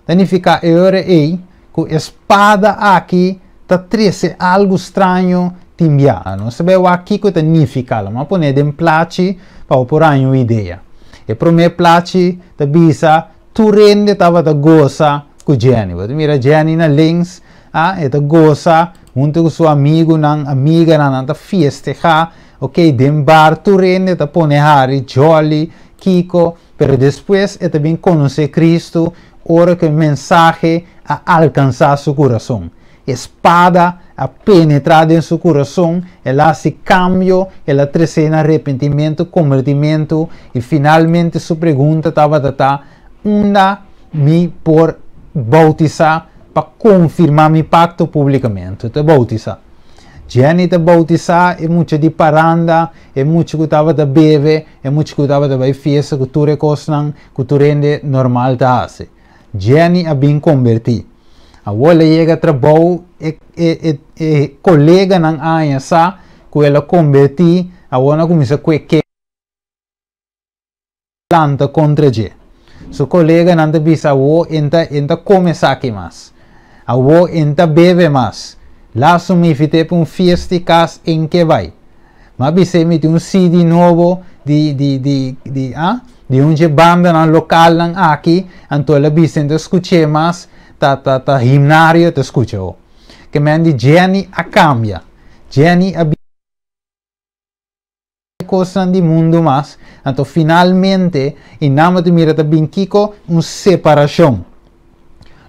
Ta nifiká e ora ei ku e spada aki ta trese algu straño tin bia. Nos ta bai wak kiko e ta nifiká. Lo mi pone den plachi pa bo por haña un idea. E promé plachi ta bisa tur hende tabata gosa ku Jenny. Bo ta mira Jenny na links, a e ta gosa huntu ku su amigunan, amiganan, nan ta fiestehá, ok, den bar tur hende ta pone hari, jolly, kiko. Pero despues e ta bin konosé Kristu ora ku e mensahe a alkansá su kurason. E spada a penetrá den su kurason, el a hasi kambio, el a tres'é na arepentimentu, kombertimentu, i finalmente su pregunta tabata ta, Unda Mi por boutisá pa konfirmá mi pakto públikamente. Ta boutisá. Jenny ta boutisá e mucha di paranda, e mucha ku tabata bebe, e mucha ku tabata bai fiesta ku tur e kosnan ku tur hende normal ta hasi. Jenny a bin kombertí. Awor el a yega trabou, e e e e koleganan a haña sa ku el a kombertí, awor nan a kuminsá kue ke. Lanta kontra dje. Su koleganan ta bisa awor e ta e ta kome esaki mas. Awor e ta bebe mas. Lasu mi invit'é pa un fiesta i kas en ke bai. Mi a bis'é mi tin un CD nobo di di di di ah di un dje bandanan lokalnan aki, anto el a bisa e ta skuch'é mas ta ta ta himnario e ta skucha awor. Ke men di Jenny a kambia. Jenny a. Kosnan di mundu mas, anto finalmente i nan bo ta mira ta bin kiko? Un separashon.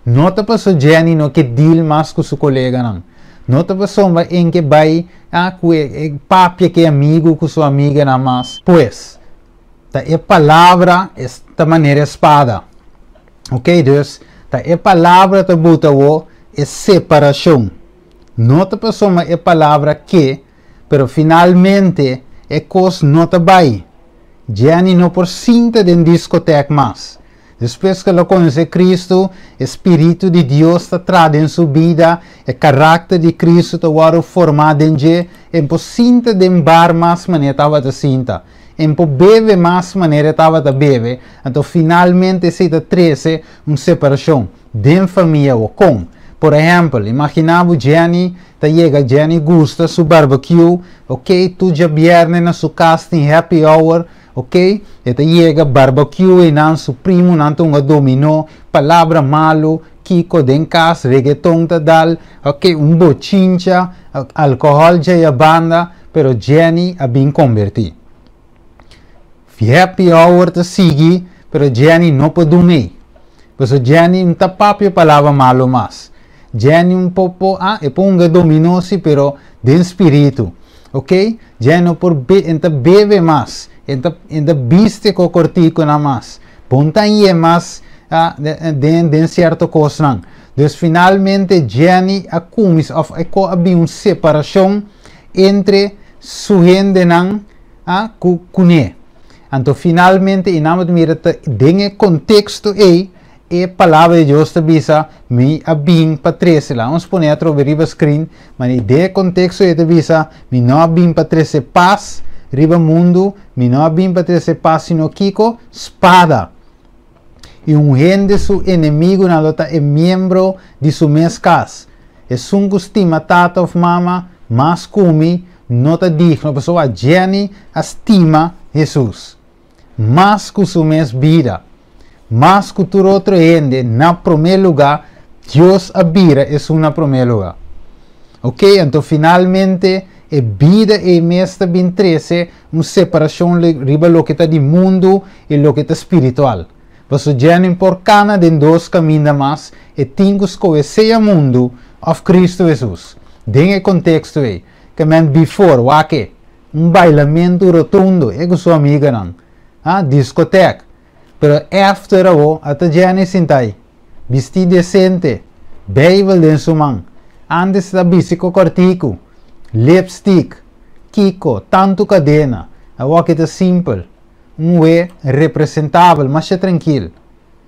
No ta paso Jenny no ke deal mas ku su koleganan, no ta pasobra en ke bai a ku e papia ku e amigu ku su amiganan mas. Pues, ta e palabra es ta manera e spada. Ok, dus ta e palabra ta buta awo e separashon. No ta pasobra e palabra ke. Pero finalmente e kos no ta bai. Jenny no por sinta den diskotek mas. Despues ku el a konosé Kristu, e spiritu di Dios ta traha den su bida, e karakter di Kristu ta wòrdu formá den dje, e por sinta den bar mas manera e tabata sinta, e por bebe mas manera e tabata bebe, anto finalmente esei ta trese un separashon. Den famia o kon. Por ehèmpel, imaginá bo Jenny ta yega Jenny gusta su barbecue, ok, tur djabièrnè na su kas tin happy hour, ok, e ta yega barbecue einan su primunan ta hunga dominó, palabra malu, kiko den kas, regeton ta dal, ok, un bochincha, alkohòl djei a banda, pero Jenny a bin kombertí. Happy hour ta sigui, pero Jenny no por dun'é. Pasobra Jenny no ta papia palabra malo mas. Jenny un poco, ah, e por hunga dominó si, pero den spiritu. Ok? Jenny no por be, e ta bebe mas. E ta, e ta biste ko kortikonan mas. Bon ta ye mas ah, den, den sierto kosnan. Dus finalmente Jenny a kuminsá, òf e ko a bin un separashon entre su hendenan a ku kuné. Anto finalmente i nan bo ta mira ta den e konteksto ei e palabra di Dios ta bisa mi a bin pa trese la nos pone atrobe riba screen ma den e konteksto ei ta bisa mi no a bin pa trese pas riba mundu mi no a bin pa trese pas sino kiko spada i un hende su enemigunan lo ta e miembro di su mes kas. Esun ku stima tata òf mama mas ku mi no ta digno, pasobra Jenny a stima Hesus mas ku su mes bida, mas ku tur otro hende. Na promé lugá, Dios a bira esun na promé lugá. Ok, anto finalmente e bida ei mes ta bin trese un separashon riba loke ta di mundu i loke ta spiritual. Pasobra dje por kana den dos kaminda mas, e tin ku skohe sea mundu òf Kristu Hesus. Den e konteksto ei, ke men before, wak e, un bailamentu rotundo, e ku su amiganan, ah, diskotek. Pero after awo, ata Jenny sinta ei, bistí desente, Beibel den su man. Antes ta bisti ku kòrtiku, lipstick, kiko, tantu kadena. Awor aki ta simpel. Un we representabel, masha trankil.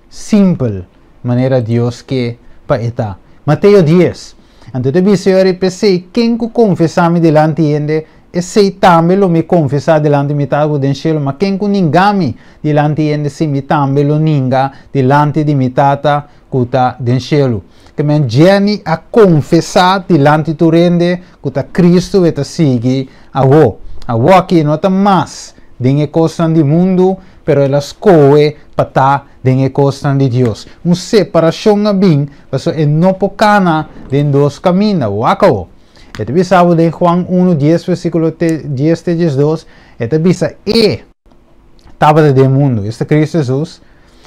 Simpel, manera Dios ke pa e ta. Mateo 10. Anto ta bisa yori p'esei, ken ku konfesá mi dilanti hende, esei tambe lo mi konfesá dilanti mi Tata ku den shelu, ma ken ku ninga mi dilanti hende, si mi tambe lo ninga dilanti di mi Tata ku ta den shelu. Ke men Jenny a konfesá dilanti tur hende ku ta Kristu e ta sigui awo. Awo aki e no ta mas den e kosnan di mundu, pero el a skohe pa ta den e kosnan di Dios. Un separashon a bin pasobra e no por kana den dos kaminda. Wak awo. E ta bisa bo den Juan unu dies versíkulo dies te diesdos, e ta bisa e tabata den mundu, esta Kristu Hesus,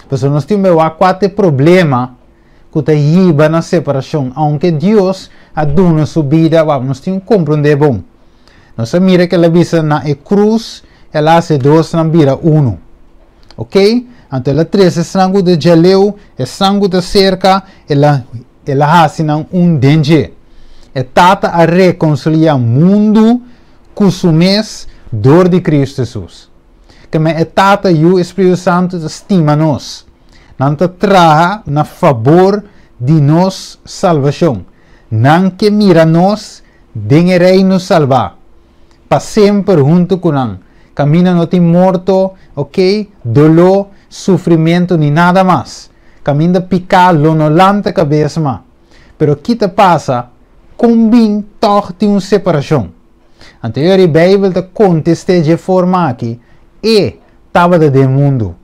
pasobra nos tin wak kua ta e problema ku ta hiba na separashon. Aunke Dios a duna su bida, wak, nos tin ku komprondé bon. Nos a mira ku el a bisa na e krus, el a hasi e dosnan bira unu. Ok? Anto el a trese esnan ku ta djaleu, esnan ku ta serka, el a el a hasi nan un den dje. E Tata a rekonsiliá mundu ku su mes dor di Kristu Hesus. Keme e Tata, Yu i Spiritu Santu ta stima nos. Nan ta traha na fabor di nos salbashon. Nan ke mira nos den e Reino salbá, pa semper huntu ku nan. Kaminda no tin morto, ok, doló, sufrimentu ni nada mas. Kaminda piká lo no lanta kabes ma. Pero ki ta pasa? Kon bin tòg tin un separashon? Anto e ora e Beibel ta kontest'é dje forma aki, E tabata den mundu,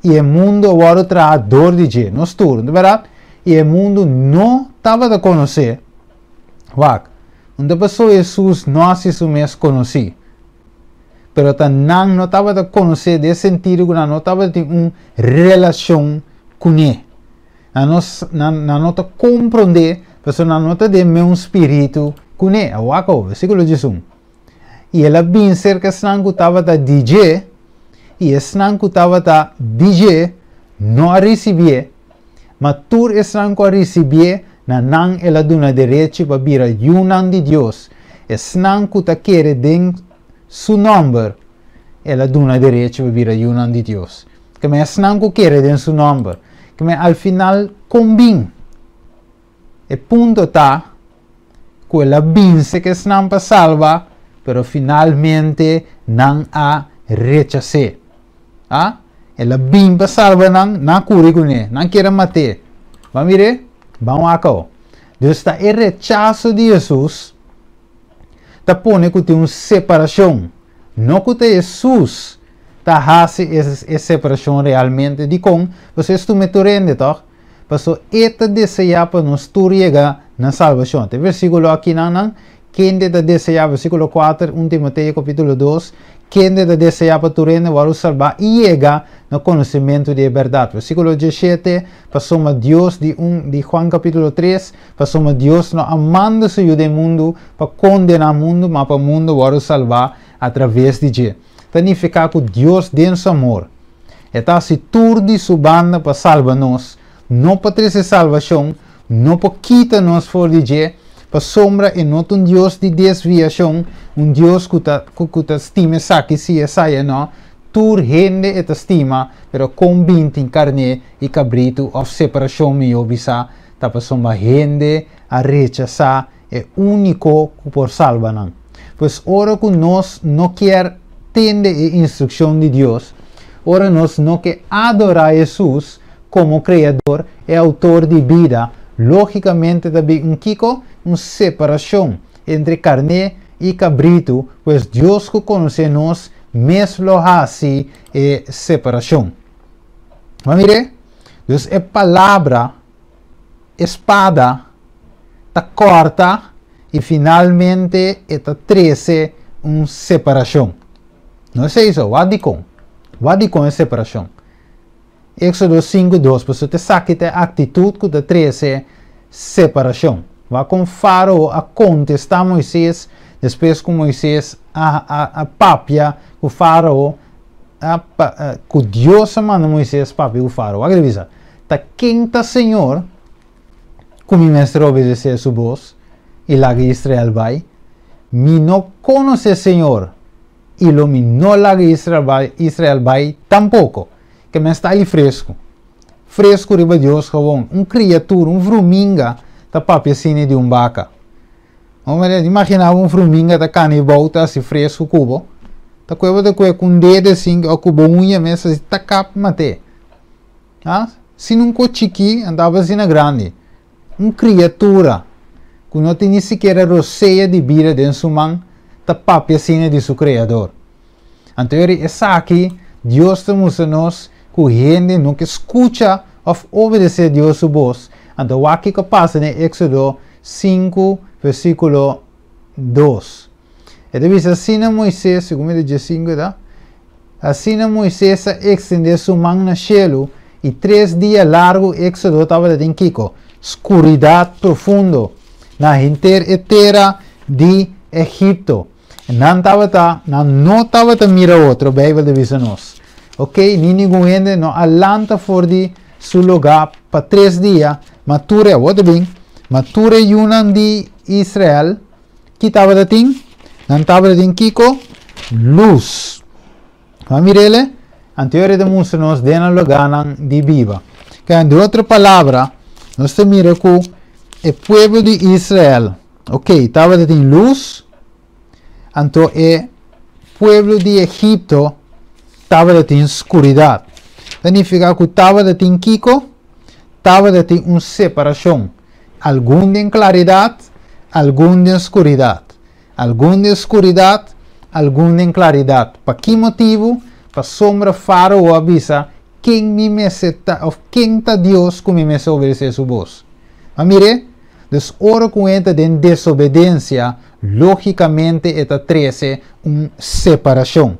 i e mundu a wòrdu traha dor di dje, nos tur, no ta bèrdat? I e mundu no tabata konos'é. Wak, un ta pasó Hesus no hasi su mes konosí, pero ta nan no tabata konos'é den e sentido ku nan no tabatin un relashon kuné. Nan no, nan, nan no ta komprondé, pasobra nan no ta den meun spiritu kuné. A wak awor, versíkulo 11. I el a bin serka esnan ku tabata di dje, i esnan ku tabata di dje no a risibié, ma tur esnan ku a risibié, na nan el a duna derechi pa bira yunan di Dios, esnan ku ta kere den su nòmber, el a duna derechi pa bira yunan di Dios. Keme esnan ku kere den su nòmber. Keme al final kon bin? E punto ta ku el a binse ku esnan pa salba, pero finalmente nan a rechas'é. A? El a bin pa salba nan, nan a kuri kuné, nan kier a mat'é. Ban mir'é? Ban wak awo. Dus ta e rechaso di Hesus ta pone ku tin un separashon. No ku ta Hesus ta hasi e separashon realmente. Dikon? Pasobra es tume tur hende, tòg? Paso e ta deseá pa nos tur yega na salbashon. Ta e versíkulo akinan nan, Kende ta deseá, versíkulo 4, 1 Timoteo kapítulo 2, Kende ta deseá pa tur hende wòrdu salbá i yega na konosementu di e bèrdat. Versíkulo 17, Pasobra Dios di un di Juan kapítulo 3, Pasobra Dios no a manda su Yu den mundu pa kondená mundu, ma pa mundu wòrdu salbá atraves di dje. Ta nifiká ku Dios den su amor, E ta hasi tur di su banda pa salba nos, no pa trese salbashon, no pa kita nos for di dje, pasobra e no ta un Dios di desviashon, un Dios ku ta ku ta stima esaki si esaya no, tur hende e ta stima, pero kon bin tin karné i kabritu òf separashon mihó bisá, ta pasobra hende a rechasá e úniko ku por salba nan. Pues ora ku nos no kier tende e instrukshon di Dios, ora nos no ke adorá Hesus komo Kreador e Outor di bida, lógikamente ta bin un kiko? Un separashon entre karné i kabritu, pues Dios ku konosé nos mes lo hasi e separashon. Bo a mir'é? Dus e palabra e spada ta kòrta i finalmente e ta trese un separashon. No esei so, wak dikon? Wak dikon e separashon? Éksodo 5, 2, Pasobra ta esaki ta e aktitut ku ta trese separashon. Wak kon Fárao a kontestá Moisés despues ku Moisés a a a papia ku Fárao, a pa ku Dios a manda Moisés papia ku Fárao. Wak e ta bisa, Ta ken ta Señor ku mi mester obedesé su bos i laga Israel bai? Mi no konosé Señor, i lo mi no laga Israel bai, Israel bai tampoko. Ke men sta ali fresku, fresku riba Dios gewon. Un kriatura, un vruminga ta papia asina di un baka. Imagina bo un vruminga ta kana i bou ta hasi fresku ku bo. Ta kue bo ta kue ku un dede asin o ku bo uña mes asi ta kap mat'é. Ha? Sin un ko chikí, andaba asina grandi. Un kriatura ku no tin ni sikiera rosea di bida den su man ta papia asina di su Kreador. Anto eri esaki Dios ta mustra nos ku hende no ke skucha òf obedesé Dios su bos. Anto wak kiko pasa den Éksodo 5 versíkulo 2. E ta bisa asina Moisés, segun mi ta 15 ta, Asina Moisés a ekstendé su man na shelu, i tres dia largu Éksodo tabata den kiko? Skuridat profundo na henter e tera di Egipto. Nan tabata, nan no tabata mira otro, Beibel ta bisa nos. Ok, ni ningun hende no a lanta for di su lugá pa tres dia, ma tur e, awor ta bin, ma tur e yunan di Israel, ki tabata tin? Nan tabata tin kiko? Lus. Ban mir'ele? Anto e ora ta mustra nos den nan lugánan di biba. Kaya, den otro palabra, nos ta mira ku e pueblo di Israel, ok, tabata tin lus, Anto e pueblo di Egipto tabata tin skuridat. Ta nifiká ku tabata tin kiko? Tabata tin un separashon. Algun den klaridat, algun den skuridat. Algun den skuridat, algun den klaridat. Pa ki motibu? Pasobra Fárao a bisa, Ken mi mester ta, òf ken ta Dios ku mi mester obedesé su bos? Ma mir'é, Dus ora ku e ta den desobedensia, lógikamente e ta trese un separashon.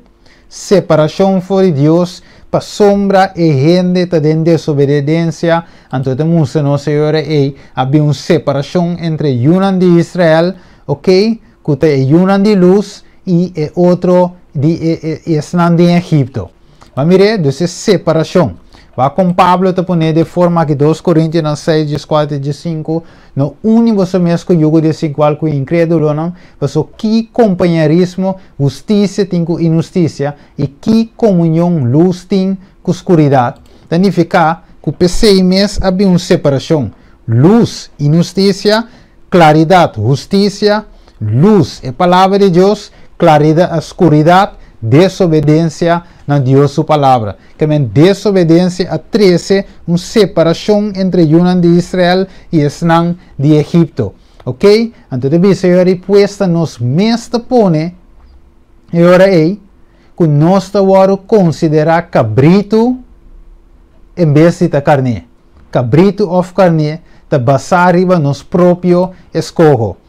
Separashon for di Dios pasobra e hende ta den desobedensia, anto e ta mustra nos e ora ei a bin un separashon entre yunan di Israel, oke, ku ta e yunan di lus i e otro di e esnan den Egipto. Ba mir'é, dus e separashon. Wak kon Pablo ta pon'é den forma aki dos Korintionan seis, dieskuater i diesinku, No uni boso mes ku yugo desigual ku e inkrédulonan, paso ki kompañerismo hustisia tin ku inhustisia, i ki komunion lus tin ku skuridat? Ta nifiká ku p'esei mes a bin un separashon, lus, inhustisia, klaridat, hustisia, Lus, e Palabra di Dios, klaridat, skuridat, desobedensia na Dios su Palabra. Ke men desobedensia a trese un separashon entre yunan di Israel i esnan di Egipto. Ok? Anto ta bisa e ora ei pues ta nos mes ta pone e ora ei ku nos ta wòrdu konsiderá kabritu en bes di ta karné. Kabritu òf karné ta basá riba nos propio eskoho.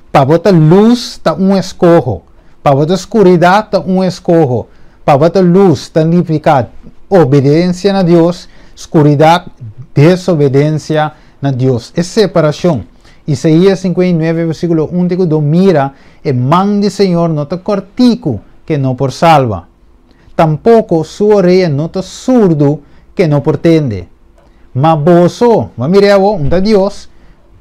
Pa bo ta lus ta un eskoho. Pa bo ta skuridat ta un eskoho. Pa bo ta lus ta nifiká obedensia na Dios, skuridat desobedensia na Dios. E separashon. Isaías 59 versíkulo 1 te ku 2 Mira, e man di Señor no ta kòrtiku ke no por salba. Tampoko su orea no ta surdu ke no por tende. Ma boso, bo a mira awor, un ta Dios,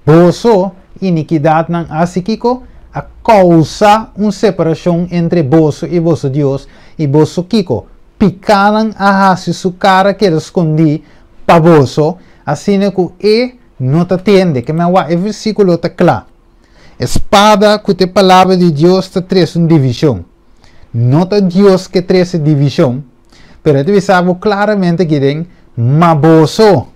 boso inikidatnan hasi kiko? A kousa un separashon entre boso i boso Dios, i boso kiko? Pikánan a hasi su kara keda skondí pa boso, asina ku e no ta tende. Ke men wak e versíkulo ta kla. E spada ku ta e palabra di Dios ta trese un divishon. No ta Dios ke trese divishon, pero e ta bisa bo klaramente aki den, Ma boso,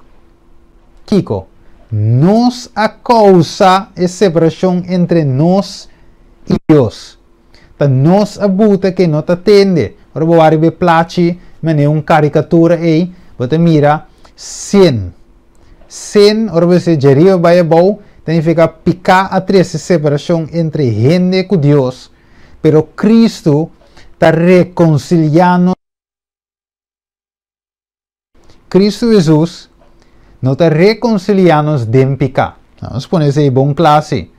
kiko? Nos a kousa e separashon entre nos i Dios. Ta nos a buta ke no ta tende. Ora bo wak riba e plachi manera un karikatura ei, bo ta mira sin. Sin, ora bo bisa djariba bai abou, ta nifiká piká a trese separashon entre hende ku Dios. Pero Cristo ta reconcilia nos. Cristo Jesus no ta reconcilia nos den pica. Nos pone esey bon cla si.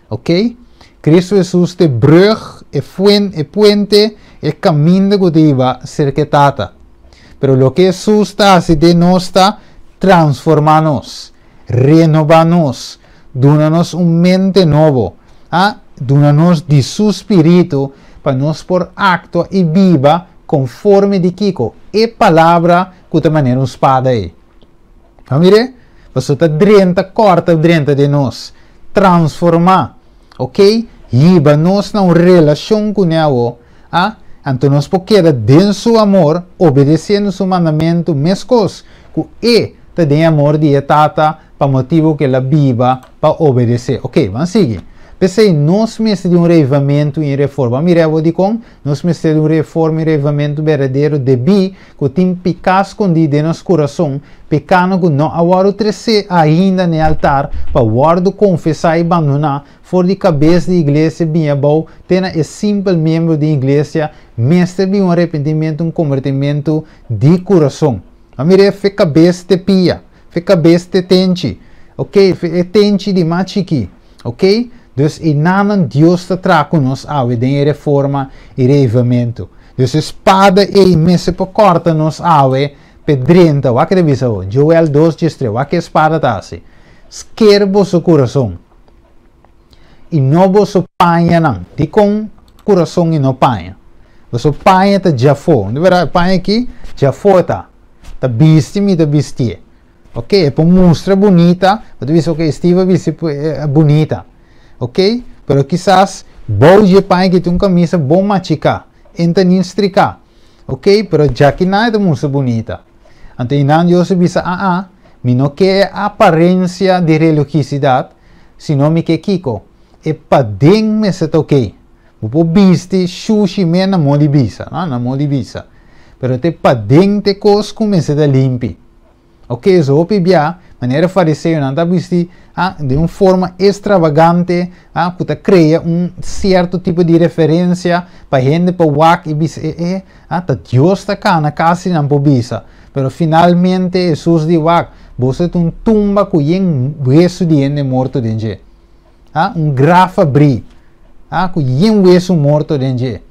Ok? Cristo Jesus ta e brug, e fuen, e puente, e caminda cu ta hiba cerca e Tata. Pero loke Jesus ta haci den nos ta transforma nos, renoba nos, duna nos un mente nobo, a duna nos di su spiritu pa nos por aktua i biba konforme di kiko? E palabra ku ta manera un spada ei. Bo mir'é? Pasobra ta drenta, kòrta drenta den nos, transformá, oke? Hiba nos na un relashon kuné awó, a anto nos por keda den su amor, obedesiendo su mandamentu meskos ku e ta den e amor di e Tata pa motibu ku el a biba pa obedesé. Oke, ban sigui. P'esei nos mester di un reivamentu i reforma. Ban mira awor dikon nos mester di un reforma i reivamentu berdadero, debí ku tin piká skondí den nos kurason, pikánan ku no a wòrdu tresé ainda na e altar pa wòrdu konfesá i bandoná, for di kabes di iglesia bini abou te na e simpel miembro di iglesia, mester bin un arepentimentu, un kombertimentu di kurason. Ban mira fe kabes te pia. Fe kabes te tenchi. Ok, fe e tenchi di mas chikí. Ok, dus e nanan Dios ta traha ku nos awe den e reforma i reavivamentu. Dus e spada ei mester por kòrta nos awe p'e drenta. Wak e ta bisa bo, Joel 2, 13, wak e spada ta hasi. Sker boso kurason i no boso pañanan. Dikon kurason i no paña? Boso paña ta djafó. Di bèrdat, e paña aki djafó ta. Ta bisti mi ta bistié. Ok, e por mustra bunita, bo ta bisa ok, Steve a bisti bunita. Ok, pero kisas bou dje paña aki tin un kamisa bon machiká, e ta nin striká. Ok, pero djakinan e ta mustra bunita. Anto einan Dios a bisa, Aa, mi no ke e aparensia di religiosidat, sino mi ke kiko? E paden mester ta ok. Bo por bisti shushi me na modi bisa, no? Na modi bisa. Pero te paden te kos ku mester ta limpi. Ok, so hopi bia, manera fariseonan ta bisti ah, den un forma extravagante, ah, ku ta krea un sierto tipo di referensia pa hende pa wak i bisa, eh, eh, ah, ta Dios ta kana, kasi nan por bisa. Pero finalmente Hesus di wak, boso ta un tumba ku yen wesu di hende morto den dje. Ah, un graf abrí, ah, ku yen wesu morto den dje.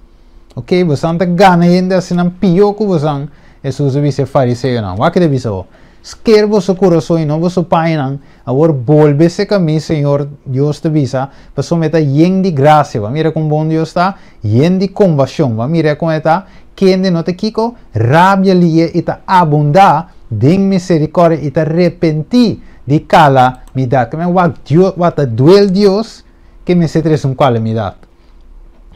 Ok, bosan ta gana hende asina pió ku bosan, Hesus a bisa e fariseonan. Wak e ta bisa bo, Sker boso kurason i no boso pañanan, awor bolbe serka mi, Señor Dios ta bisa, pasobra mi ta yen di grasia. Bo a mira kon bon Dios ta? Yen di kombashon. Bo a mira kon e ta? Kende no ta kiko? Rabia lié i ta abundá den miserikòrdia i ta repentí di kalamidat. Ke men wak Dios, wak ta duel Dios ke mester trese un kalamidat.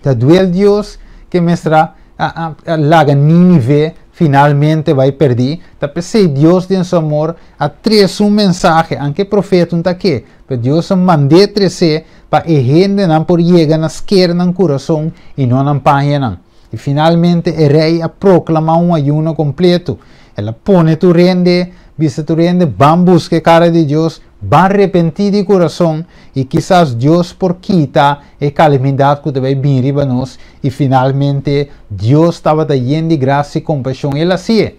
Ta duel Dios ke mester a a laga Nínive finalmente bai perdí. Ta p'esei Dios den su amor a trese un mensahe, anke e profeta no ta ke, pero Dios a mand'é tres'é pa e hendenan por yega na sker nan kurason i no nan pañanan. I finalmente e rei a proklamá un ayuno kompleto. El a pone tur hende, bisa tur hende, Ban buska e kara di Dios, ban repentí di kurason, i kisas Dios por kita e kalamidat ku ta bai bin riba nos. I finalmente Dios tabata yen di grasia i kompashon. El hasié.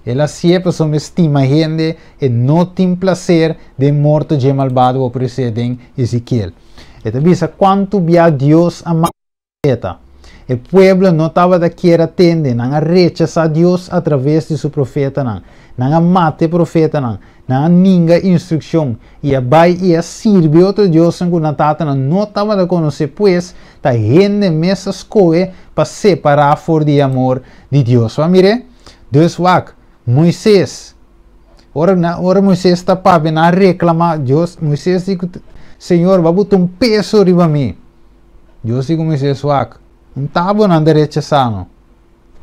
El hasié pasobra e stima hende, e no tin plaser den morto dje malbado, bo por esei den Ezekiel. E ta bisa kuantu bia Dios a manda. Profeta. E pueblo no tabata kier a tende, nan a rechasá Dios atraves di su profetanan. Nan a mata e profetanan, nan a ninga instrukshon i a bai i a sirbi otro diosnan ku nan tatanan no tabata konosé. Pues, ta hende mes a skohe pa separá for di e amor di Dios. Wak mir'é? Dus wak, Moises, ora nan, ora Moises ta papia, nan a reklamá Dios. Moises di ku, Señor, bo a buta un peso riba mi. Dios di ku Moisés, Wak, un ta bo nan ta rechasá no.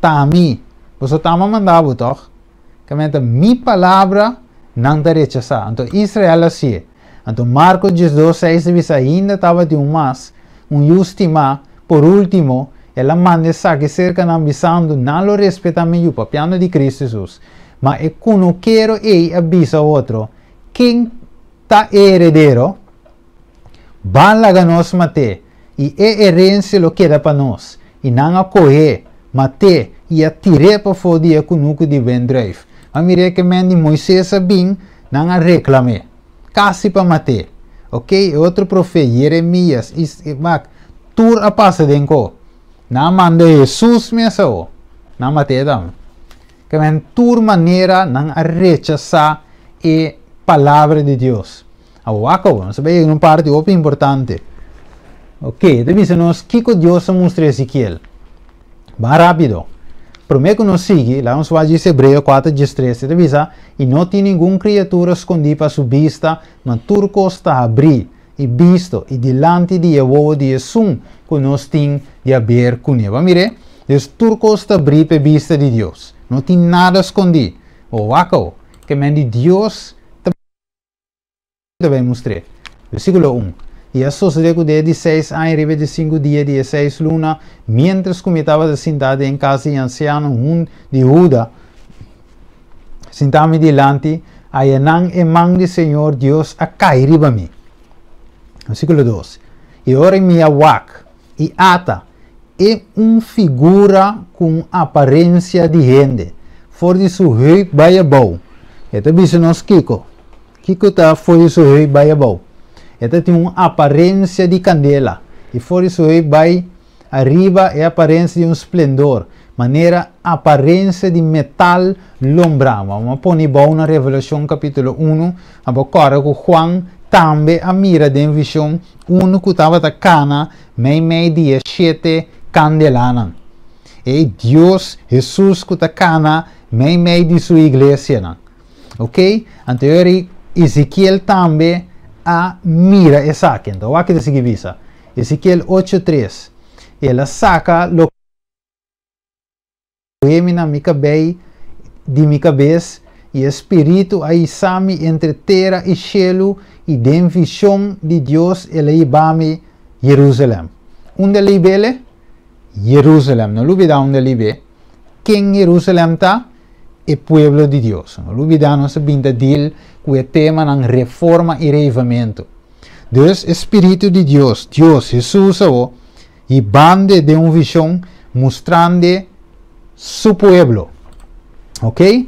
Ta mi. Boso ta mi a manda bo, tòg? Kaminda ta mi palabra nan ta rechasá. Anto Israel a hasié. Anto Marko 12, 6 ta bisa, Ainda tabatin un mas, un yu stimá, por último, el a manda esaki serka nan, bisando, Nan lo respetá mi yu, papiando di Kristu Hesus. Ma e kunukero ei a bisa otro, Ken ta e heredero? Ban laga nos mat'é, i e herensia lo keda pa nos. I nan a koh'é, mat'é, i a tir'é pafó di e kunuku di wendruif. Ma mir'é ke men di Moises a bin, nan a reklam'é, kasi pa mat'é. Ok, e otro profet, Yeremias, i wak, tur a pasa den ko. Nan a manda Hesus mes awo, nan a mat'é tambe. Ke men tur manera nan a rechasá e Palabra di Dios. Awor wak, nos ta bai yega na un parti hopi importante. Ok, e ta bisa nos kiko Dios a mustra Ezekiel. Ban rápido. Promé ku nos sigui, laga nos wak djis Hebreo 4 13. E ta bisa, I no tin ningun kriatura skondí pa su bista, ma tur kos ta habrí i bisto i dilanti di e wowo di esun ku nos tin di haber kuné. Bo a mir'é? Dus tur kos ta habrí pa e bista di Dios. No tin nada skondí. Bo wak awor, ke men di Dios ta. Ta bai mustr'é. Versíkulo 1, I a sosodé ku den e di seis aña riba e di sinku dia di e seis luna, miéntras ku mi tabata sintá den kas di e ansiano hun di Huda, sintá mi dilanti, ayanan e man di señor Dios a kai riba mi. Versíkulo 2, I ora mi a wak, i ata, e un figura ku un aparensia di hende, for di su heup bai abou. E ta bisa nos kiko? Kiko ta for di su heup bai abou? E ta tin un aparensia di kandela, i for di su heup bai ariba e aparensia di un splendor. Manera aparensia di metal lombrá. Ban pone bou na Revelashon kapítulo 1, abo kòrda ku Juan tambe a mira den vishon unu ku tabata kana meimei di e shete kandelanan. E Dios, Hesus ku ta kana meimei di su iglesianan. Ok? Anto Ezekiel tambe a mira esaki. Anto, wak kiko ta sigui bisa. Ezekiel 8:3. El a saka loke na mi kabei di mi kabes i e spiritu a hisa mi entre tera i shelu i den vishon di Dios el a hiba mi Jerusalèm. Unda el a hib'é? Jerusalèm. No lubidá unda el a hib'é. Ken Jerusalèm ta? E pueblo di Dios. No lubidá nos a bin ta deal ku e temanan reforma i reavivamentu. Dus e spiritu di Dios, Dios, Hesus awo, hiband'é den un vishon mustrand'é su pueblo. Ok?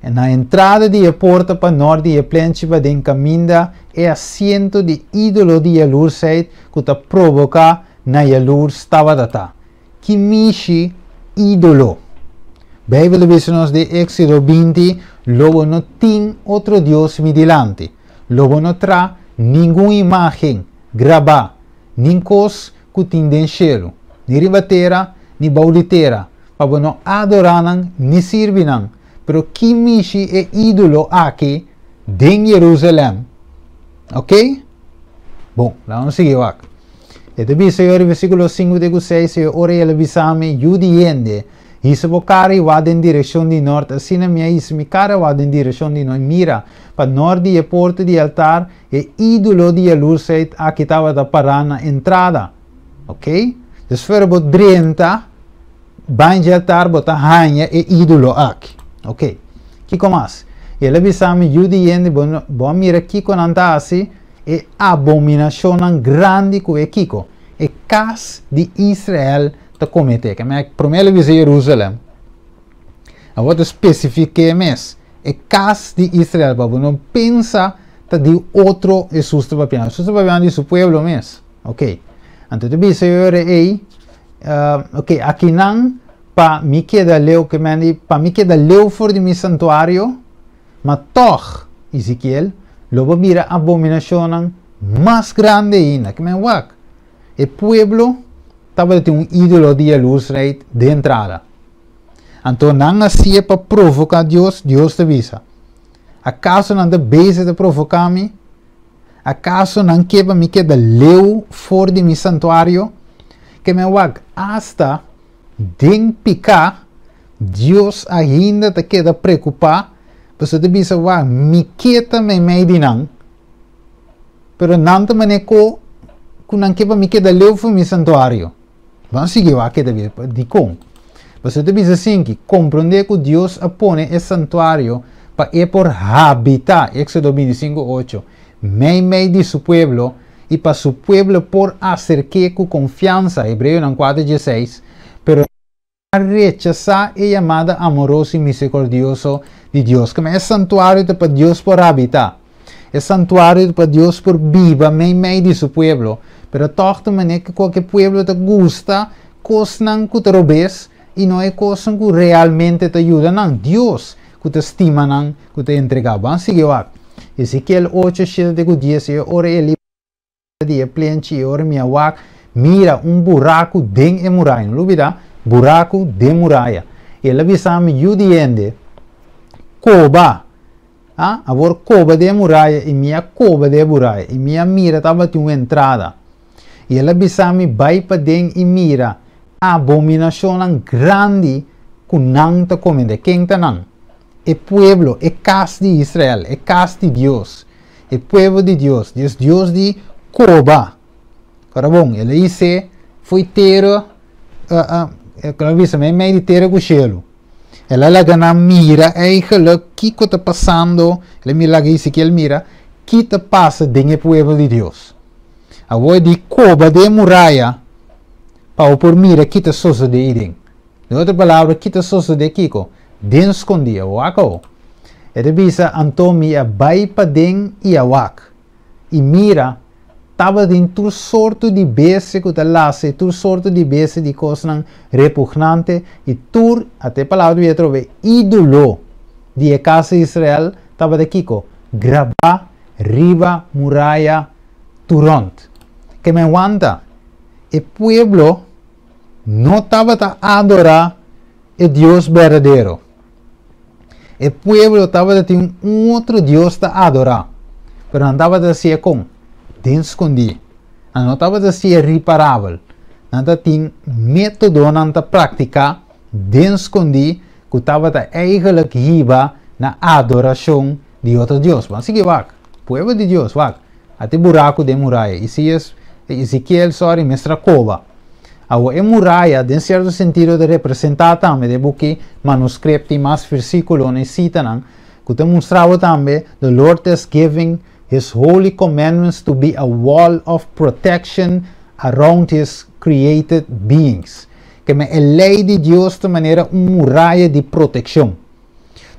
Na entrada di e porta pa nort di e plenchi paden kaminda e asiento di ídolo di yalursheid ku ta proboká na yalurs tabata ta. Ki mishi ídolo? Beibel ta bisa nos den Éxodo 20, Lo bo no tin otro dios mi dilanti. Lo bo no tra ningun imágen grabá, nin kos ku tin den shelu, ni riba tera, ni bou di tera, pa bo no adorá nan ni sirbi nan. Pero ki mishi e ídolo aki den Jerusalèm? Oké? Bon, laga nos sigui wak. E ta bisa yo riba versíkulo 5 te ku 6, E ora el a bisa mi, Yu di hende, hisa bo kara i wak den direkshon di nort. Asina mi a hisa mi kara wak den direkshon di nort. Mira, pa nort di e porta di altar, e ídolo di yalursheid aki tabata pará na entrada. Ok? Dus fuera bo drenta bai dje altar bo ta haña e ídolo aki. Ok. Kiko mas? I el a bisa mi, Yu di hende, bo, bo a mira kiko nan ta hasi, e abominashonnan grandi ku e kiko? E kas di Israel ta kometé. Ke men, promé el a bisa Jerusalèm. Awor ta spesifik'é mes. E kas di Israel, pa bo no pensa ta di otro Hesus ta papiando. Hesus ta papiando di su pueblo mes. Ok. Anto ta bisa yo ora ei, ok, akinan pa mi keda leu, ke men di, pa mi keda leu for di mi santuario, ma tòg, Ezekiel, lo bo mira abominashonnan mas grandi ainda. Ke men wak, e pueblo tabata tin un ídolo di yalursheid den entrada. Anto nan a si'e pa provoká Dios, Dios ta bisa, Akaso nan ta bezig ta provoká mi? Akaso nan ke pa mi keda leu for di mi santuario? Ke men wak, asta den piká, Dios ainda ta keda preokupá, pasobra ta bisa, Wak, mi ke ta meimei di nan, pero nan ta manera ku ku nan ke pa mi keda leu for mi santuario. Ban sigui wak ke ta bisa. Dikon? Pasobra ta bisa asinki, Komprondé ku Dios a pone e santuario pa e por habitá, Éksodo 25, 8, meimei di su pueblo i pa su pueblo por aserk'é ku konfiansa, Hebreonan 4, 16, pero a rechasá e yamada amoroso i miserikordioso di Dios. Kema e santuario ta pa Dios por habitá. E santuario ta pa Dios por biba meimei di su pueblo. Pero tòg ta manera ku kualke pueblo ta gusta kosnan ku ta robes i no e kosnan ku realmente ta yuda nan. Dios ku ta stima nan, ku ta entregá. Ban sigui wak. Ezekiel 8, 7 te ku 10, E ora Elí. Di e plenchi i ora mi a wak, mira, un buraku den e muraya. No lubida, buraku den muraya. I el a bisa mi, Yu di hende, koba. A, awor koba den e muraya, i mi a koba den e muraya, i mi a mira tabatin un entrada. I el a bisa mi, Bai paden i mira abominashonnan grandi ku nan ta komende. Ken ta nan? E pueblo, e kas di Israel, e kas di Dios. E pueblo di Dios, Dios Dios di koba. Ora bon, el a his'é fo'i tera, uh, uh, bisa, mei di tera ku shelu. El a laga nan mira eigenlijk kiko ta pasando, el a mira laga Ezekiel mira, ki ta pasa den e pueblo di Dios. Awor di koba den muraya, pa bo por mira ki ta sosodé ei den. Den otro palabra, ki ta sosodé kiko? Den skondí, wak awo. E ta bisa, Anto mi a bai paden i a wak, i mira, Tabatin tur sorto di bestia ku ta lastra i tur sorto di bestia di kosnan repugnante i tur, ata e palabra di atrobe, ídolo di e kas di Israel tabata kiko? Grabá riba muraya tur rònt. Ke men wanta, e pueblo no tabata adorá e Dios berdadero. E pueblo tabata tin un otro dios ta adorá, pero nan tabata hasié kon? Den skondí. Nan no tabata hasié riparabel. Nan ta tin métodonan ta praktiká den skondí ku tabata eigelijk hiba na adorashon di otro dios. Ban sigui wak. Pueblo di Dios, wak. A tin buraku den muraya. Isías, Ezekiel, sorry, mester a koba. Awor, e muraya, den sierto sentido, ta representá tambe den buki manuskripto i mas versíkulonan i sitanan ku ta mustra bo tambe the Lord is giving His holy commandments to be a wall of protection around His created beings. Ke men e lei di Dios ta manera un muraya di protekshon.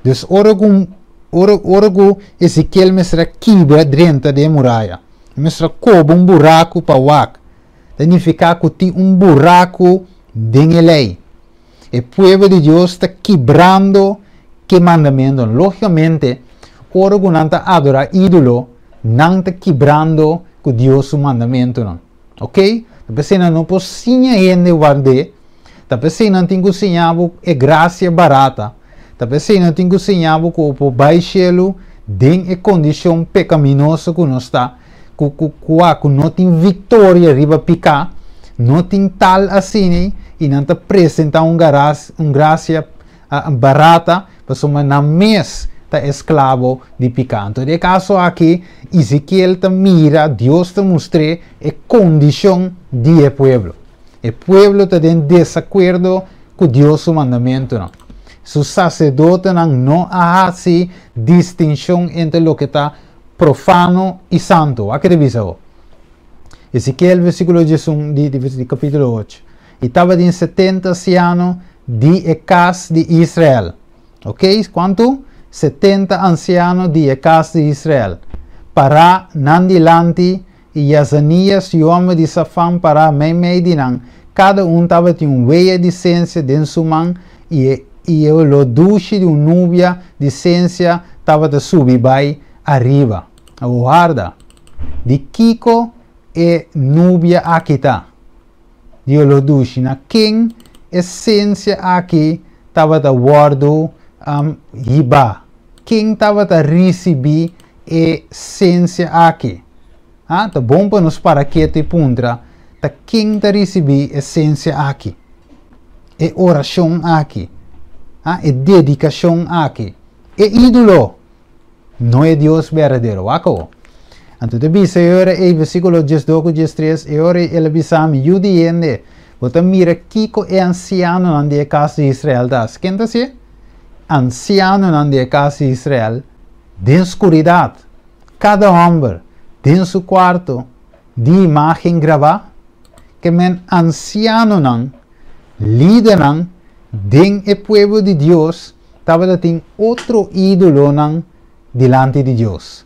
Dus ora ku ora ora ku Ezekiel mester a kibra drenta den e muraya, e mester a koba un buraku pa wak, ta nifiká ku tin un buraku den e lei. E pueblo di Dios ta kibrando ke mandamentonan. Lógikamente, ora ku nan ta adorá ídolo, nan ta kibrando ku Dios su mandamentonan. Ok? Ta p'esei nan no por siña hende ward'é. Ta p'esei nan tin ku siña bo e grasia barata. Ta p'esei nan tin ku siña bo ku bo por bai shelu den e kondishon pekaminoso ku nos ta, ku ku kua ku no tin viktoria riba piká, no tin tal asina i nan ta presentá un garas un grasia barata pasobra nan mes ta esklabo di piká. Anto den e kaso aki Ezekiel ta mira, Dios ta mustr'é e kondishon di e pueblo. E pueblo ta den desakuerdo ku Dios su mandamentunan. Su saserdotenan no a hasi distinshon entre loke ta profano i santu. Wak ta bisa bo. Ezekiel versíkulo 11 di, di, di kapítulo 8. I tabatin 70 ansiano di e kas di Israel. Ok, kuantu? 70 ansiano di e kas di Israel. Pará nan dilanti i Jazanias, yu hòmber di Safan, pará meimei di nan. Kada un tabatin un wea di sensia den su man i e i e oló dushi di un nubia di sensia tabata subi bai ariba. Awor warda, di kiko e nubia aki ta? Di oló dushi. Na ken e sensia aki tabata wòrdu hibá? Ken tabata risibí e sensia aki? Ha, ta bon pa nos para ketu i puntra, ta ken ta risibí e sensia aki? E orashon aki? Ha, e dedikashon aki? E ídolo? No e Dios berdadero. Wak awor. Anto ta bisa e ora ei, versíkulo 12 ku 13, e ora ei el a bisa mi, Yu di hende, bo ta mira kiko e ansianonan di e kas di Israel ta hasi. Ken ta hasié? Ansianonan di e kas di Israel den skuridat, kada hòmber den su kuarto di imágen grabá. Ke men ansianonan, lidernan den e pueblo di Dios, tabata tin otro ídolonan dilanti di Dios.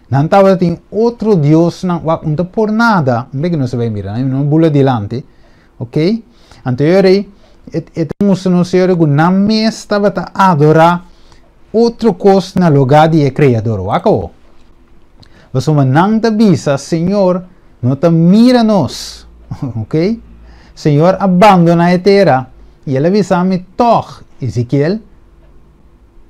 Nan tabata tin otro diosnan, wak, un ta por nada, un beke nos a bai mira, no bula dilanti, ok? Anto e ora ei, e, e ta mustra nos e ora ku nan mes tabata adorá otro kos na lugá di e Kreador. Wak awor. Pasobra nan ta bisa, Señor no ta mira nos, ok? Señor a bandoná e tera, i el a bisa mi tòg, Ezekiel,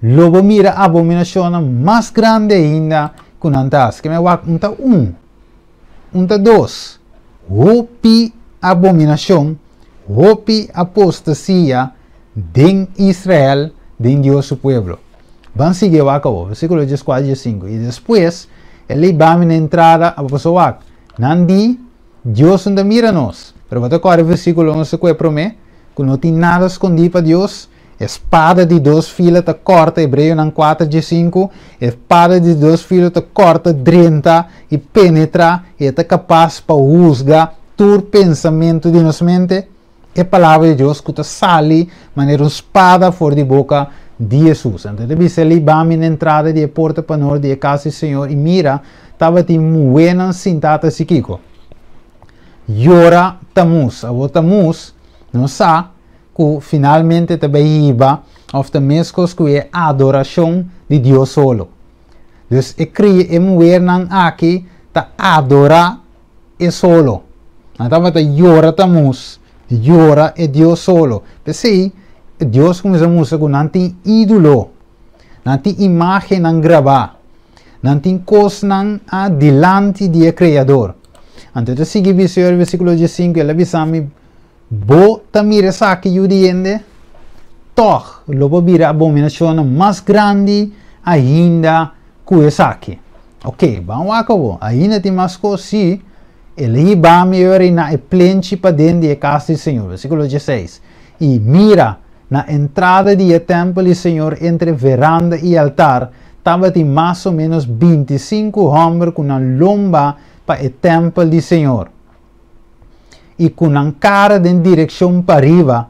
lo bo mira abominashonnan mas grandi ainda ku nan ta hasi. Ke men wak un ta un, un ta dos. Hopi abominashon, hopi apostasia den Israel, den Dios su pueblo. Ban sigui wak awor, versíkulo 14 i 15. I despues el a hiba mi na entrada, a paso wak, nan di, Dios no ta mira nos. Pero bo ta kòrda versíkulo 11 ku e promé, ku no tin nada skondí pa Dios, e spada di dos fila ta kòrta, Hebreonan 4 15, e spada di dos filo ta kòrta, drenta i penetrá, i e ta kapas pa husga tur pensamentu di nos mente. E palabra di Dios ku ta sali manera un spada for di boka di Hesus. Anto e ta bisa, Li bami na entrada di e porta pa nort di e kas di Señor, i mira, Tabatin muhénan sintá ta hasi kiko? Yora Tamuz. Awor Tamuz, nos sa ku finalmente ta bai hiba òf ta meskos ku e adorashon di Dios solo. Dus e kria e muhernan aki ta adorá e solo. Nan tabata yora Tamuz, yora e Dios solo. P'esei, Dios kuminsá mustra ku nan tin ídolo, nan tin imágennan grabá, nan tin kosnan a dilanti di e Kreador. Anto e ta sigui bisa e versíkulo diesinku, el a bisa mi, Bo ta mira esaki, yu di hende? Tòg lo bo bira abominashonnan mas grandi ainda ku esaki. Oké, ban wak awor. Ainda tin mas kos? Sí. El a hiba mi ora na e plenchi paden di e kas di Señor. Versíkulo dieseis. I mira, na entrada di e tèmpel di Señor entre veranda i altar tabatin mas o ménos bintisinku hòmber ku nan lomba pa e tèmpel di Señor. I ku nan kara den direkshon pariba,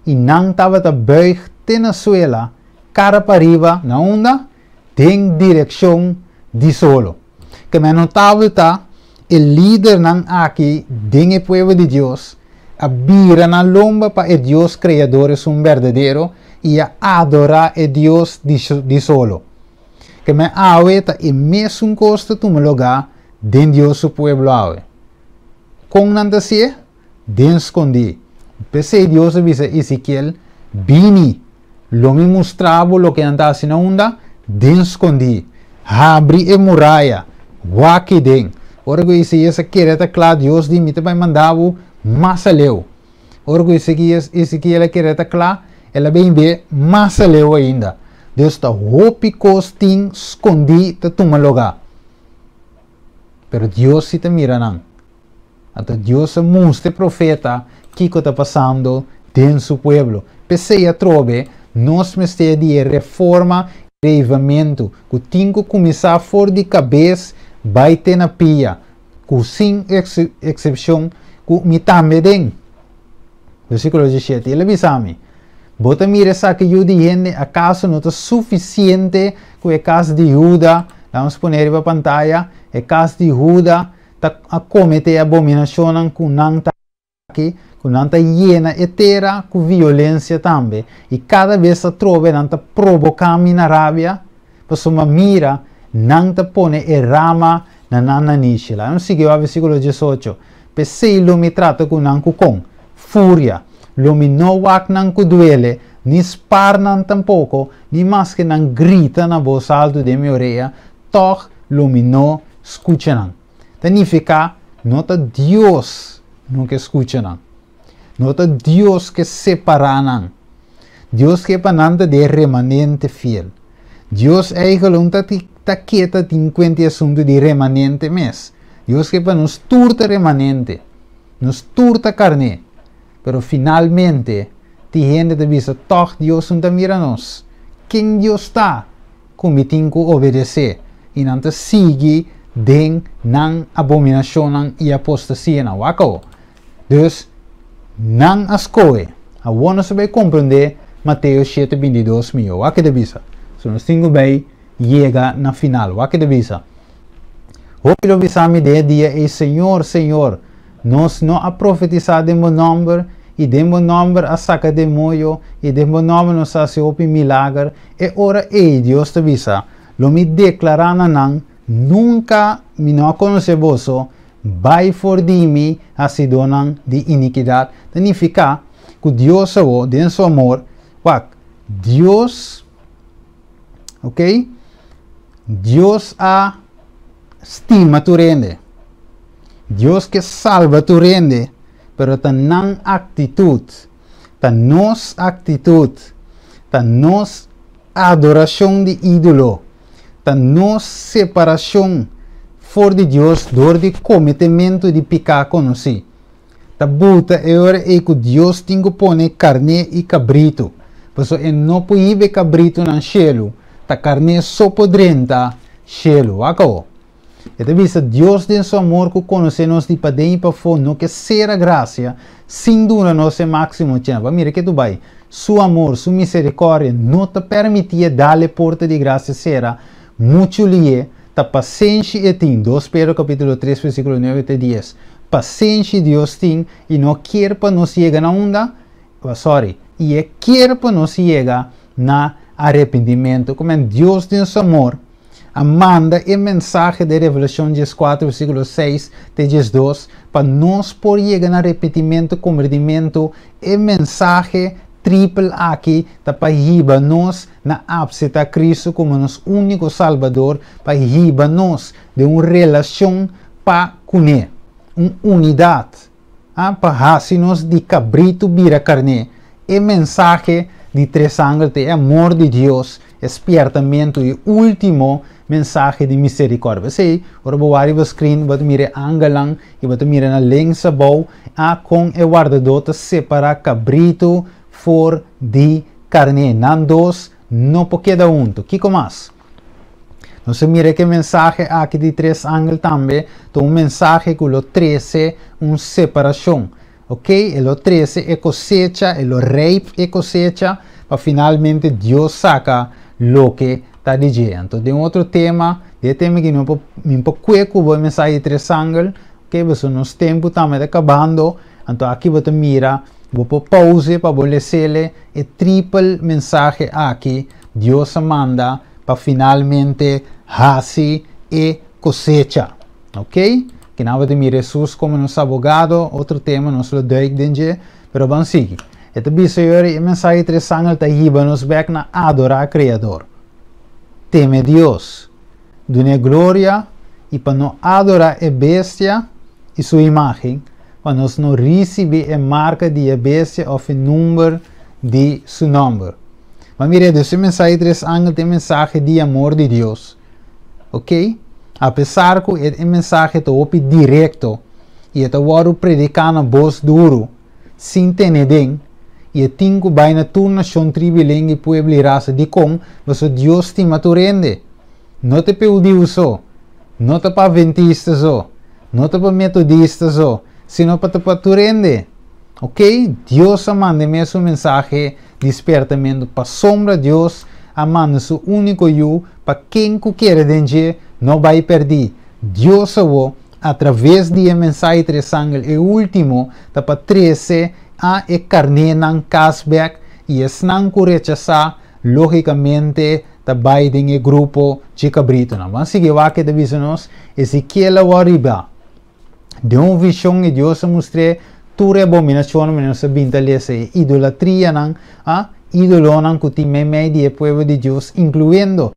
i nan tabata buig te na suela, kara pariba, na unda? Den direkshon di solo. Ke men notabel ta, e lidernan aki den e pueblo di Dios a bira nan lomba pa e Dios Kreador esun berdadero i a adorá e Dios di solo. Ke men awe ta e mesun kos ta tuma lugá den Dios su pueblo awe. Kon nan ta hasié? Den skondí. P'esei Dios a bisa Ezekiel, Bini, lo mi mustra bo loke nan ta hasi na unda? Den skondí. Habri e muraya, wak den. Ora ku Isaías a kere ta kla, Dios di, Mi ta bai manda bo mas aleu. Ora ku Ezekiel a kere ta kla, el a bin be mas aleu ainda. Dios ta hopi kos tin skondí ta tuma lugá. Pero Dios si ta mira nan. Anto Dios a mustra e profeta kiko ta pasando den su pueblo. P'esei atrobe nos mester di e reforma i reivamentu ku tin ku kuminsá for di kabes bai te na pia, ku sin eksepshon ku mi tambe den. Versíkulo diesshete, El a bisa mi, Bo ta mira esaki, yu di hende? Akaso no ta sufisiente ku e kas di Huda, laga nos pone riba pantaya, e kas di Huda ta a kometé e abominashonnan ku nan ta aki, ku nan ta yena e tera ku violensia tambe, i kada bes atrobe nan ta proboká mi na rabia, pasobra mira, nan ta pone e rama na nan nanishi. Laga nos sigui wak versíkulo diesocho, P'esei lo mi trata ku nan ku kon? Furia. Lo mi no wak nan ku duele, ni spar nan tampoko, ni maske nan grita na bos altu den mi orea, tòg lo mi no skucha nan. Ta nifiká no ta Dios no ke skucha nan. No ta Dios ke separá nan. Dios ke pa nan ta den remanente fiel. Dios eigelon ta ta ke ta tin kuenta e asuntu di remanente mes. Dios ke pa nos tur ta remanente. Nos tur ta karné. Pero finalmente tin hende ta bisa tòg Dios no ta mira nos. Ken Dios ta ku mi tin ku obedesé? I nan ta sigui den nan abominashonnan i apostasianan. Wak awo. Dus, nan a skohe. Awor nos ta bai komprondé Mateo shete bintidos mihó. Wak ke ta bisa. So nos tin ku bai yega na final. Wak ke ta bisa. Hopi lo bisa mi den e dia ei, Señor, Señor, nos no a profetisá den bo nòmber, i den bo nòmber a saka demoyo, i den bo nòmber nos a hasi hopi milager? E ora ei Dios ta bisa, Lo mi deklará na nan, Nunka mi no a konosé boso, bai for di mi, hasidónan di inikidat. Ta nifiká ku Dios awor, den su amor, wak, Dios, ok, Dios a stima tur hende. Dios ke salba tur hende, pero ta nan aktitut, ta nos aktitut, ta nos adorashon di ídolo, ta nos separashon for di Dios dor di kometementu di piká konosí. Ta buta e ora ei ku Dios tin ku pone karné i kabritu, pasobra e no por hiba e kabritunan shelu, ta karné so por drenta shelu. Wak awor. E ta bisa, Dios den su amor ku konosé nos di paden i pafó no ke sera grasia sin duna nos e máksimo chèns. Bo a mira ke tu bai. Su amor, su miserikòrdia no ta permití e dal e porta di grasia sera muchu lié. Ta pasenshi e tin, 2 Pedro kapítulo 3 versíkulo 9 te 10. Pasenshi Dios tin i no kier pa nos yega na unda? Sorry, i e kier pa nos yega na arepentimentu. Komen Dios den su amor a manda e mensahe di Revelashon 14 versíkulo 6 te 12 pa nos por yega na arepentimentu, kombertimentu. E mensahe tripel aki ta pa hiba nos na akseptá Kristu komo nos úniko Salbador, pa hiba nos den un relashon pa kuné, un unidat, pa hasi nos di kabritu bira karné. E mensahe di tres angel ta e amor di Dios, e spièrtamentu i último mensahe di miserikòrdia. P'esei, ora bo wak riba screen, bo ta mira e angelnan i bo ta mira na links abou a kon e wardadó ta separá kabritu for di karné. Nan dos no por keda huntu. Kiko mas? Nos a mira ku e mensahe aki di tres angel tambe ta un mensahe ku lo trese un separashon. Ok, e lo trese e kosecha, e lo rijp e kosecha, pa finalmente Dios saka loke ta di dje. Anto den otro tema, den e tema aki no por, mi por kue ku bo e mensahe di tres angel, ok, pasobra nos tempu tambe ta kabando, anto aki bo ta mira, bo por pause pa bo lesele e tripel mensahe aki Dios a manda pa finalmente hasi e kosecha. Ok, kinan bo ta mira Hesus komo nos abogado, otro tema nos lo duik den dje, pero ban sigui. E ta bisa yori e mensahe tres angel ta hiba nos bek na adorá Kreador. Teme Dios, dun'é gloria i pa no adorá e bestia i su imágen, pa nos no risibí e marka di e bestia òf e number di su nòmber. Ban mira, dus e mensahe tres angel ta e mensahe di amor di Dios. Ok? Apesar ku e mensahe ta hopi direkto i e ta wòrdu prediká na bos duru, sin tene den, i e tin ku bai na tur nashon, tribu i lenga i pueblo i rasa. Dikon? Pasobra Dios stima tur hende. No ta pa e hudiu so, no ta pa adventista so, no ta pa metodista so, sino pa ta pa tur hende. Ok? Dios a manda e mesun mensahe di spertamentu pasobra Dios a manda su úniko Yu pa ken ku kere den dje no bai pèrdí. Dios awor, atraves di e mensahe tres angel, e último, ta pa trese a e karnénan kas bèk, i esnan ku rechasá, lógikamente ta bai den e grupo dje kabritunan. Ban sigui wak e ta bisa nos, Ezekiel awor riba. Den un vishon e Dios a mustr'é tur e abominashonnan manera nos a bin ta lesa, e idolatrianan, a ídolonan ku tin meimei di e pueblo di Dios, inkluyendo.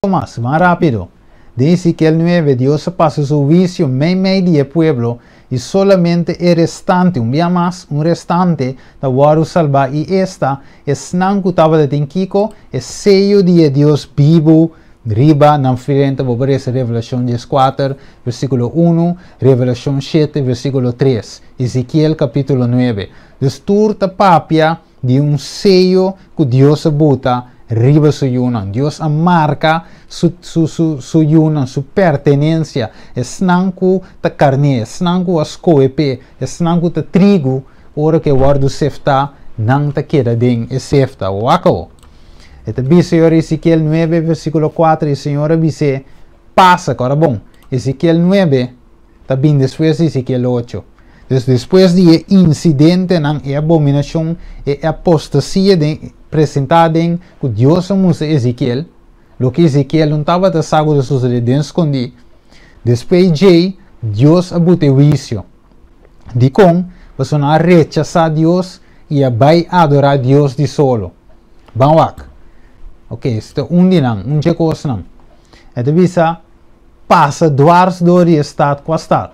Mas, ban rápido. Den Ezekiel 9, Dios a pasa su huisio meimei di e pueblo i solamente e restante, un bia mas, un restante, ta wòrdu salbá, i esta, esnan ku tabata tin kiko? E seyo di e Dios bibu riba nan frente. Bo por lesa Revelashon 14, versíkulo 1, Revelashon 7, versíkulo 3, Ezekiel kapítulo 9. Dus tur ta papia di un seyo ku Dios a buta riba su yunan. Dios a marka su, su, su, su yunan, su pertenensia, esnan ku ta karné, esnan ku a skohe p'e, esnan ku ta trigu, ora ku e wòrdu seftá, nan ta keda den e sefta. Wak awor. E ta bisa ora Ezekiel 9, versíkulo 4, e Señor a bis'é, Pasa, kòrda bon, Ezekiel 9 ta bin despues di Ezekiel 8. Dus despues di e insidentenan, e abominashon, e apostasia den, presentá den ku Dios a mustra Ezekiel, loke Ezekiel no tabata sa ku ta sosodé den skondí, despues djei Dios a buta e huisio. Dikon? Pasobra nan a rechasá Dios i a bai adorá dios di solo. Ban wak. Ok, esei ta un di nan, un dje kosnan. E ta bisa, Pasa dwars dor di e stat. Kua stat?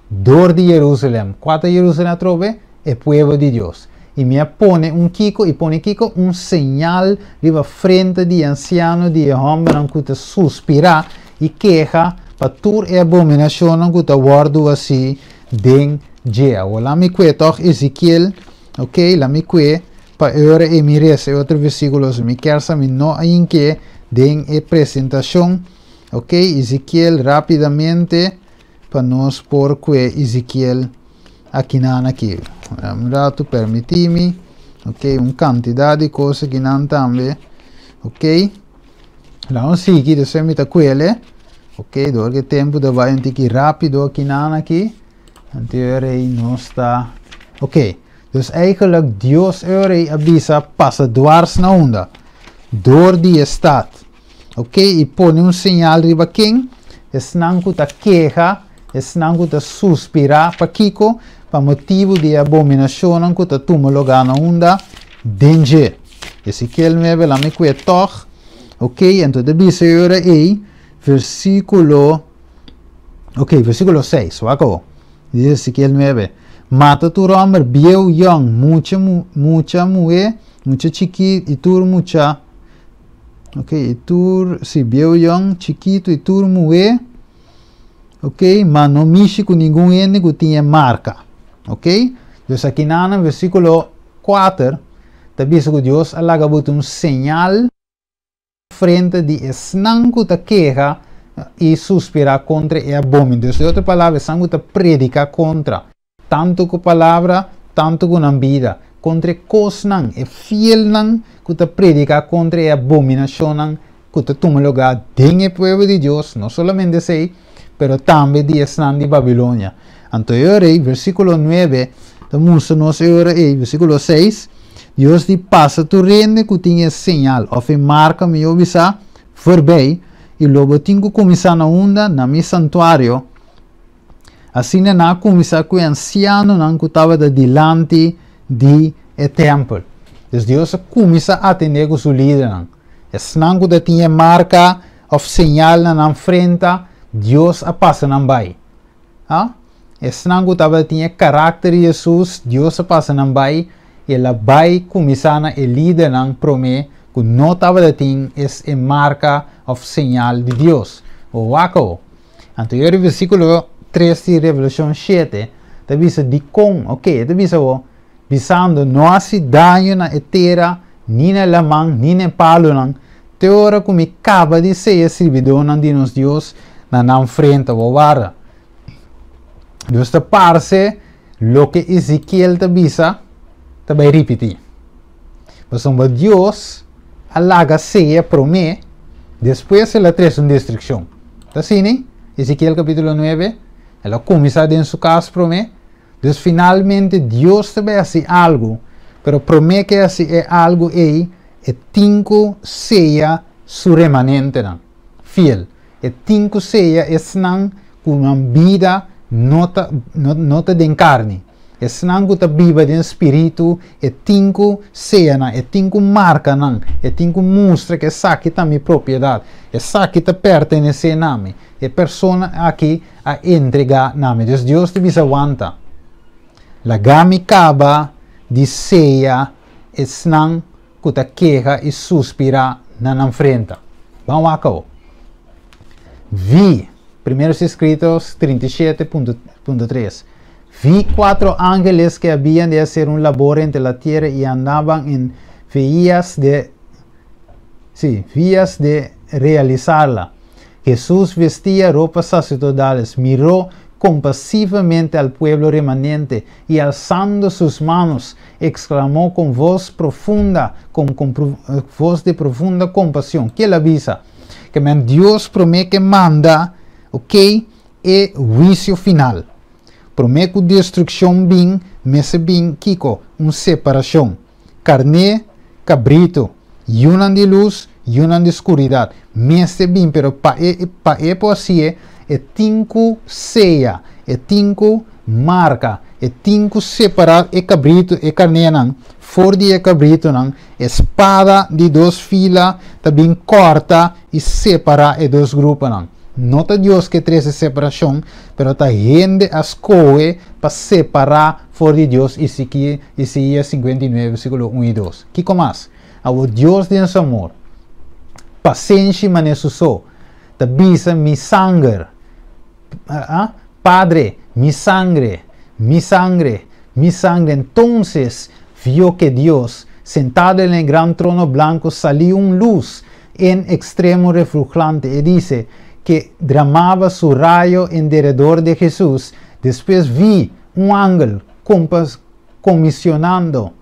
Dor di Jerusalem. Kua ta Jerusalem atrobe? E pueblo di Dios. I mi a pone un kiko, i pone kiko? Un señal riba frente di e ansiano, di e hòmbernan ku ta suspirá i keha pa tur e abominashonnan ku ta wòrdu hasí den dje. Awor laat mi kue tòg Ezekiel, ok, laat mi kue pa e ora ei mi resa e otro versíkulo, mi kier sa mi no a hink'é den e presentashon. Ok, Ezekiel rápidamente pa nos por kue Ezekiel akinan aki. Un ratu, permití mi. Ok, un kantidat di kos akinan tambe. Ok? Laga nos sigui, despues mi ta kuele. Ok, dor ku e tempu ta bai un tiki rápido aki nan aki. Anto e ora ei nos ta. Ok, dus eigenlijk Dios e ora ei a bisa pasa dwars na unda? Dor di e stat. Ok, i pone un señal riba ken? Esnan ku ta keha, esnan ku ta suspirá. Pakiko? Pa motibu di e abominashonnan ku ta tuma lugá na unda? Den dje. Ezekiel 9, laat mi kue tòg. Ok, anto ta bisa e ora ei, versíkulo, ok, versíkulo 6, wak awor. Dice Ezekiel 9, Mata tur hòmber, bieu, yòn, mucha, mucha muhé, mucha chikí i tur mucha, ok, i tur, sí, bieu, yòn, chikitu i tur muhé, ok, ma no mishi ku ningun hende ku tin e marka. Ok, dus akinan na versíkulo 4 ta bisa ku Dios a laga bo tin un señal frente di esnan ku ta keha i suspirá kontra e abomin. Dus den otro palabra, esnan ku ta prediká kontra, tantu ku palabra, tantu ku nan bida, kontra e kosnan, e fielnan ku ta prediká kontra e abominashonnan ku ta tuma lugá den e pueblo di Dios, no solamente esei, pero tambe di esnan di Babilonia. Anto e ora ei, versíkulo 9 ta mustra nos e ora ei, versíkulo 6, Dios di pasa tur hende ku tin e señal òf e marka, mihó bisá, forbei, i lo bo tin ku kuminsá na unda? Na mi santuario. Asina nan a kuminsá ku e ansianonan ku tabata dilanti di e tèmpel. Dus Dios a kuminsá atendé ku su lidernan. Esnan ku ta tin e marka òf señal na nan frenta, Dios a pasa nan bai. Ha? Esnan ku tabatin e karakter di Hesus, Dios a pasa nan bai, i el a bai kuminsá na e lidernan promé ku no tabatin es e marka òf señal di Dios. Wak awor. Anto e versíkulo 3 di Revelashon 7 ta bisa dikon, oke, e ta bisa awor, bisando, No hasi daño na e tera, ni na e laman, ni na e palunan, te ora ku mi kaba di seya sirbidónan di nos Dios na nan frente. Bo warda. Dios ta parse loke Ezekiel ta bisa ta bai ripití. Pasobra Dios a laga seya promé, despues el a trese un destrukshon. Ta asina? Ezekiel kapítulo 9, el a kuminsá den su kas promé. Dus finalmente Dios ta bai hasi algu, pero promé ku e hasi e algu ei, e tin ku seya su remanentenan fiel. E tin ku seya esnan ku nan bida no ta no ta den karni. Esnan ku ta biba den spiritu, e tin ku seya nan, e tin ku marka nan, e tin ku mustra ku esaki ta mi propiedat, esaki ta pertenesé na mi. E persona aki a entregá na mi. Dus Dios ta bisa wanta. Laga mi kaba di seya esnan ku ta keha i suspirá na nan frenta. Ban wak awo. Vi, Primeros Escritos 37.3. Vi cuatro ángeles que habían de hacer un labor entre la tierra y andaban en vías de, sí, vías de realizarla. Jesús vestía ropas sacerdotales, miró compasivamente al pueblo remanente y alzando sus manos, exclamó con voz profunda, con voz de profunda compasión. Ke el a bisa? Ke men Dios promé ku manda, ok, e huisio final. Promé ku destrukshon bin, mester bin kiko? Un separashon. Karné, kabritu, yunan di lus, yunan di skuridat. Mester bin, pero pa e pa e por hasié, e tin ku seya, e tin ku marka, e tin ku separá e kabritu, e karnénan for di e kabritunan. E spada di dos fila ta bin kòrta i separá e dos gruponan. No ta Dios ke trese separashon, pero ta hende a skohe pa separá for di Dios, Isaías 59 versíkulo 1 i 2. Kiko mas? Awor Dios den su amor, pasenshi manera su so, ta bisa mi sanger, Padre, mi sangre, mi sangre, mi sangre. Entonces vio que Dios, sentado en el gran trono blanco, salió un luz en extremo refulgente. Y dice que derramaba su rayo en derredor de Jesús. Después vi un ángel comisionando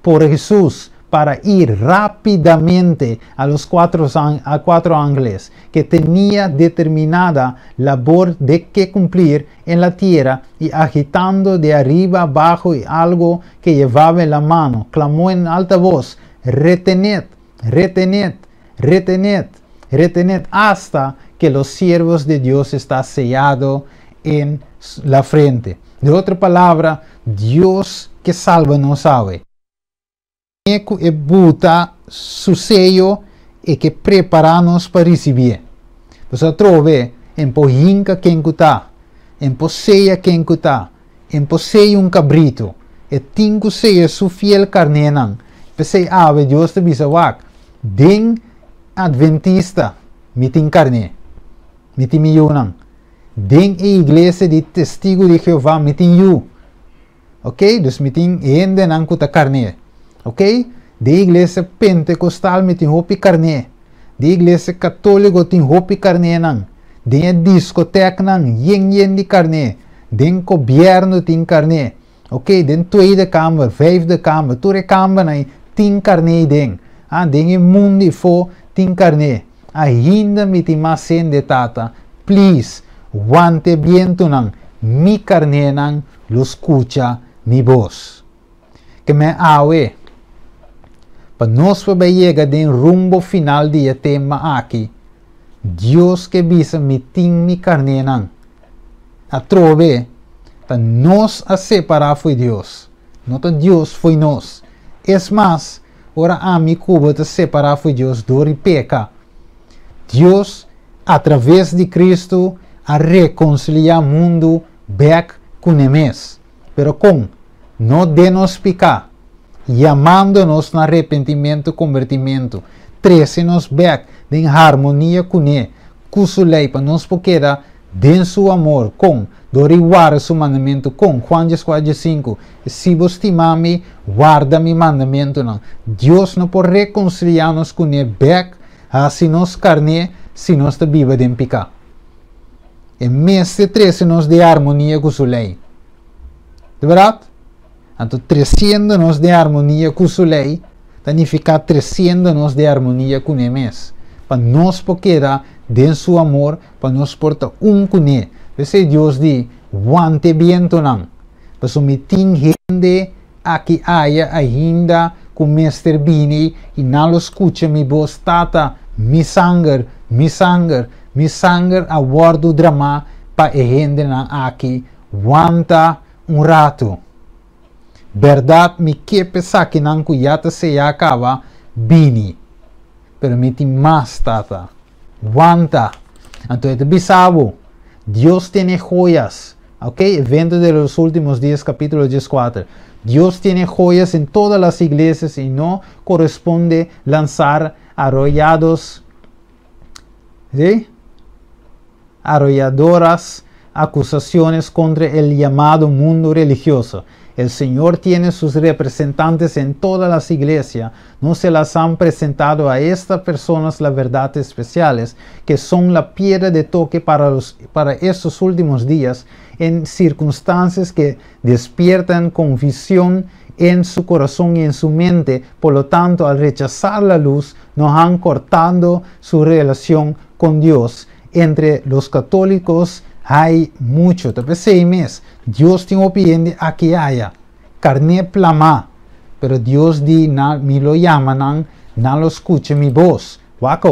por Jesús. para ir rápidamente a los a cuatro ángeles que tenía determinada labor de que cumplir en la tierra y agitando de arriba abajo y algo que llevaba en la mano, clamó en alta voz: "Retened, retened, retened, retened hasta que los siervos de Dios está sellado en la frente". De otra palabra, Dios ke salba nos sabe. E buta su seyo e ke prepará nos pa risibí. Bo atrobe, e n' por hinka ken ku ta, e n' por seya ken ku ta, e n' por seya un kabritu, e tin ku seya su fiel karnénan. P'esei awe Dios ta bisa: "Wak, den adventista, mi tin karné, mi tin mi yunan. Den iglesia di Testigu di Jehová, mi tin yu." Ok? Dus mi tin hendenan ku ta karné. Ok? Den iglesia pentekostal mi tin hopi karné. Den iglesia katóliko tin hopi karnénan. Den diskotekanan, yen yen di karné. Den gobièrnu tin karné. Ok? Den Tweede Kamer, Vijfde Kamer, tur kamernan tin karné den. Ah, den mundu afó tin karné. Ainda mi tin mas hende, Tata. Please, wanta bientunan. Mi karnénan lo skucha mi bos. Ke men awe. Pa nos por yega den rumbo final di e tema aki. Dios ke bisa: "Mi tin mi karnénan." Atrobe, ta nos a separá for di Dios. No ta Dios for di nos. Es mas, ora ami ku bo ta separá for di Dios, dor di peka. Dios, a traves di Kristu, a rekonsiliá mundu bèk ku ne mes. Pero kon? No den nos piká, yamando nos na arepentimentu, kombertimentu, trese nos bèk den harmonia kuné, ku su lei, pa nos por keda den su amor, kon, dor di warda su mandamentu, kon, Juan 4, 5, "Si bo stima mi, warda mi mandamentunan." Dios no por rekonsiliá nos kuné bèk, hasi nos karné, si nos ta biba den piká. E mester trese nos den harmonia ku su lei. Di berdat? Anto, tresiendo nos den harmonia ku su lei, signifiká tresiendo nos den harmonia ku ne mes. Pa nos por keda den su amor, pa nos por ta un kuné. P'esei Dios di: "Wanta bientunan. Paso mi tin hende aki aya ainda ku mester bini i nan lo skucha mi bos. Tata, mi sanger, mi sanger, mi sanger a wòrdu dramá pa e hendenan aki. Wanta un ratu. Berdat mi ke pa esakinan ku ya ta seyá kaba bini. Pero mi tin mas, Tata. Wanta." Anto, e bisa bo, Dios tiene joyas. Ok? Evento de los últimos días, capítulo 14. Dios tiene joyas en todas las iglesias y no corresponde lanzar arrollados, ¿sí?, arrolladoras acusaciones contra el llamado mundo religioso. El Señor tiene sus representantes en todas las iglesias. No se las han presentado a estas personas las verdades especiales, que son la piedra de toque para estos últimos días, en circunstancias que despiertan convicción en su corazón y en su mente. Por lo tanto, al rechazar la luz, nos han cortado su relación con Dios. Entre los católicos hay mucho. Tal mes, Dios tin opinion aki aya. Karné plamá. Pero Dios di: "Na, mi lo yama nan, nan lo skucha mi bos." Wak.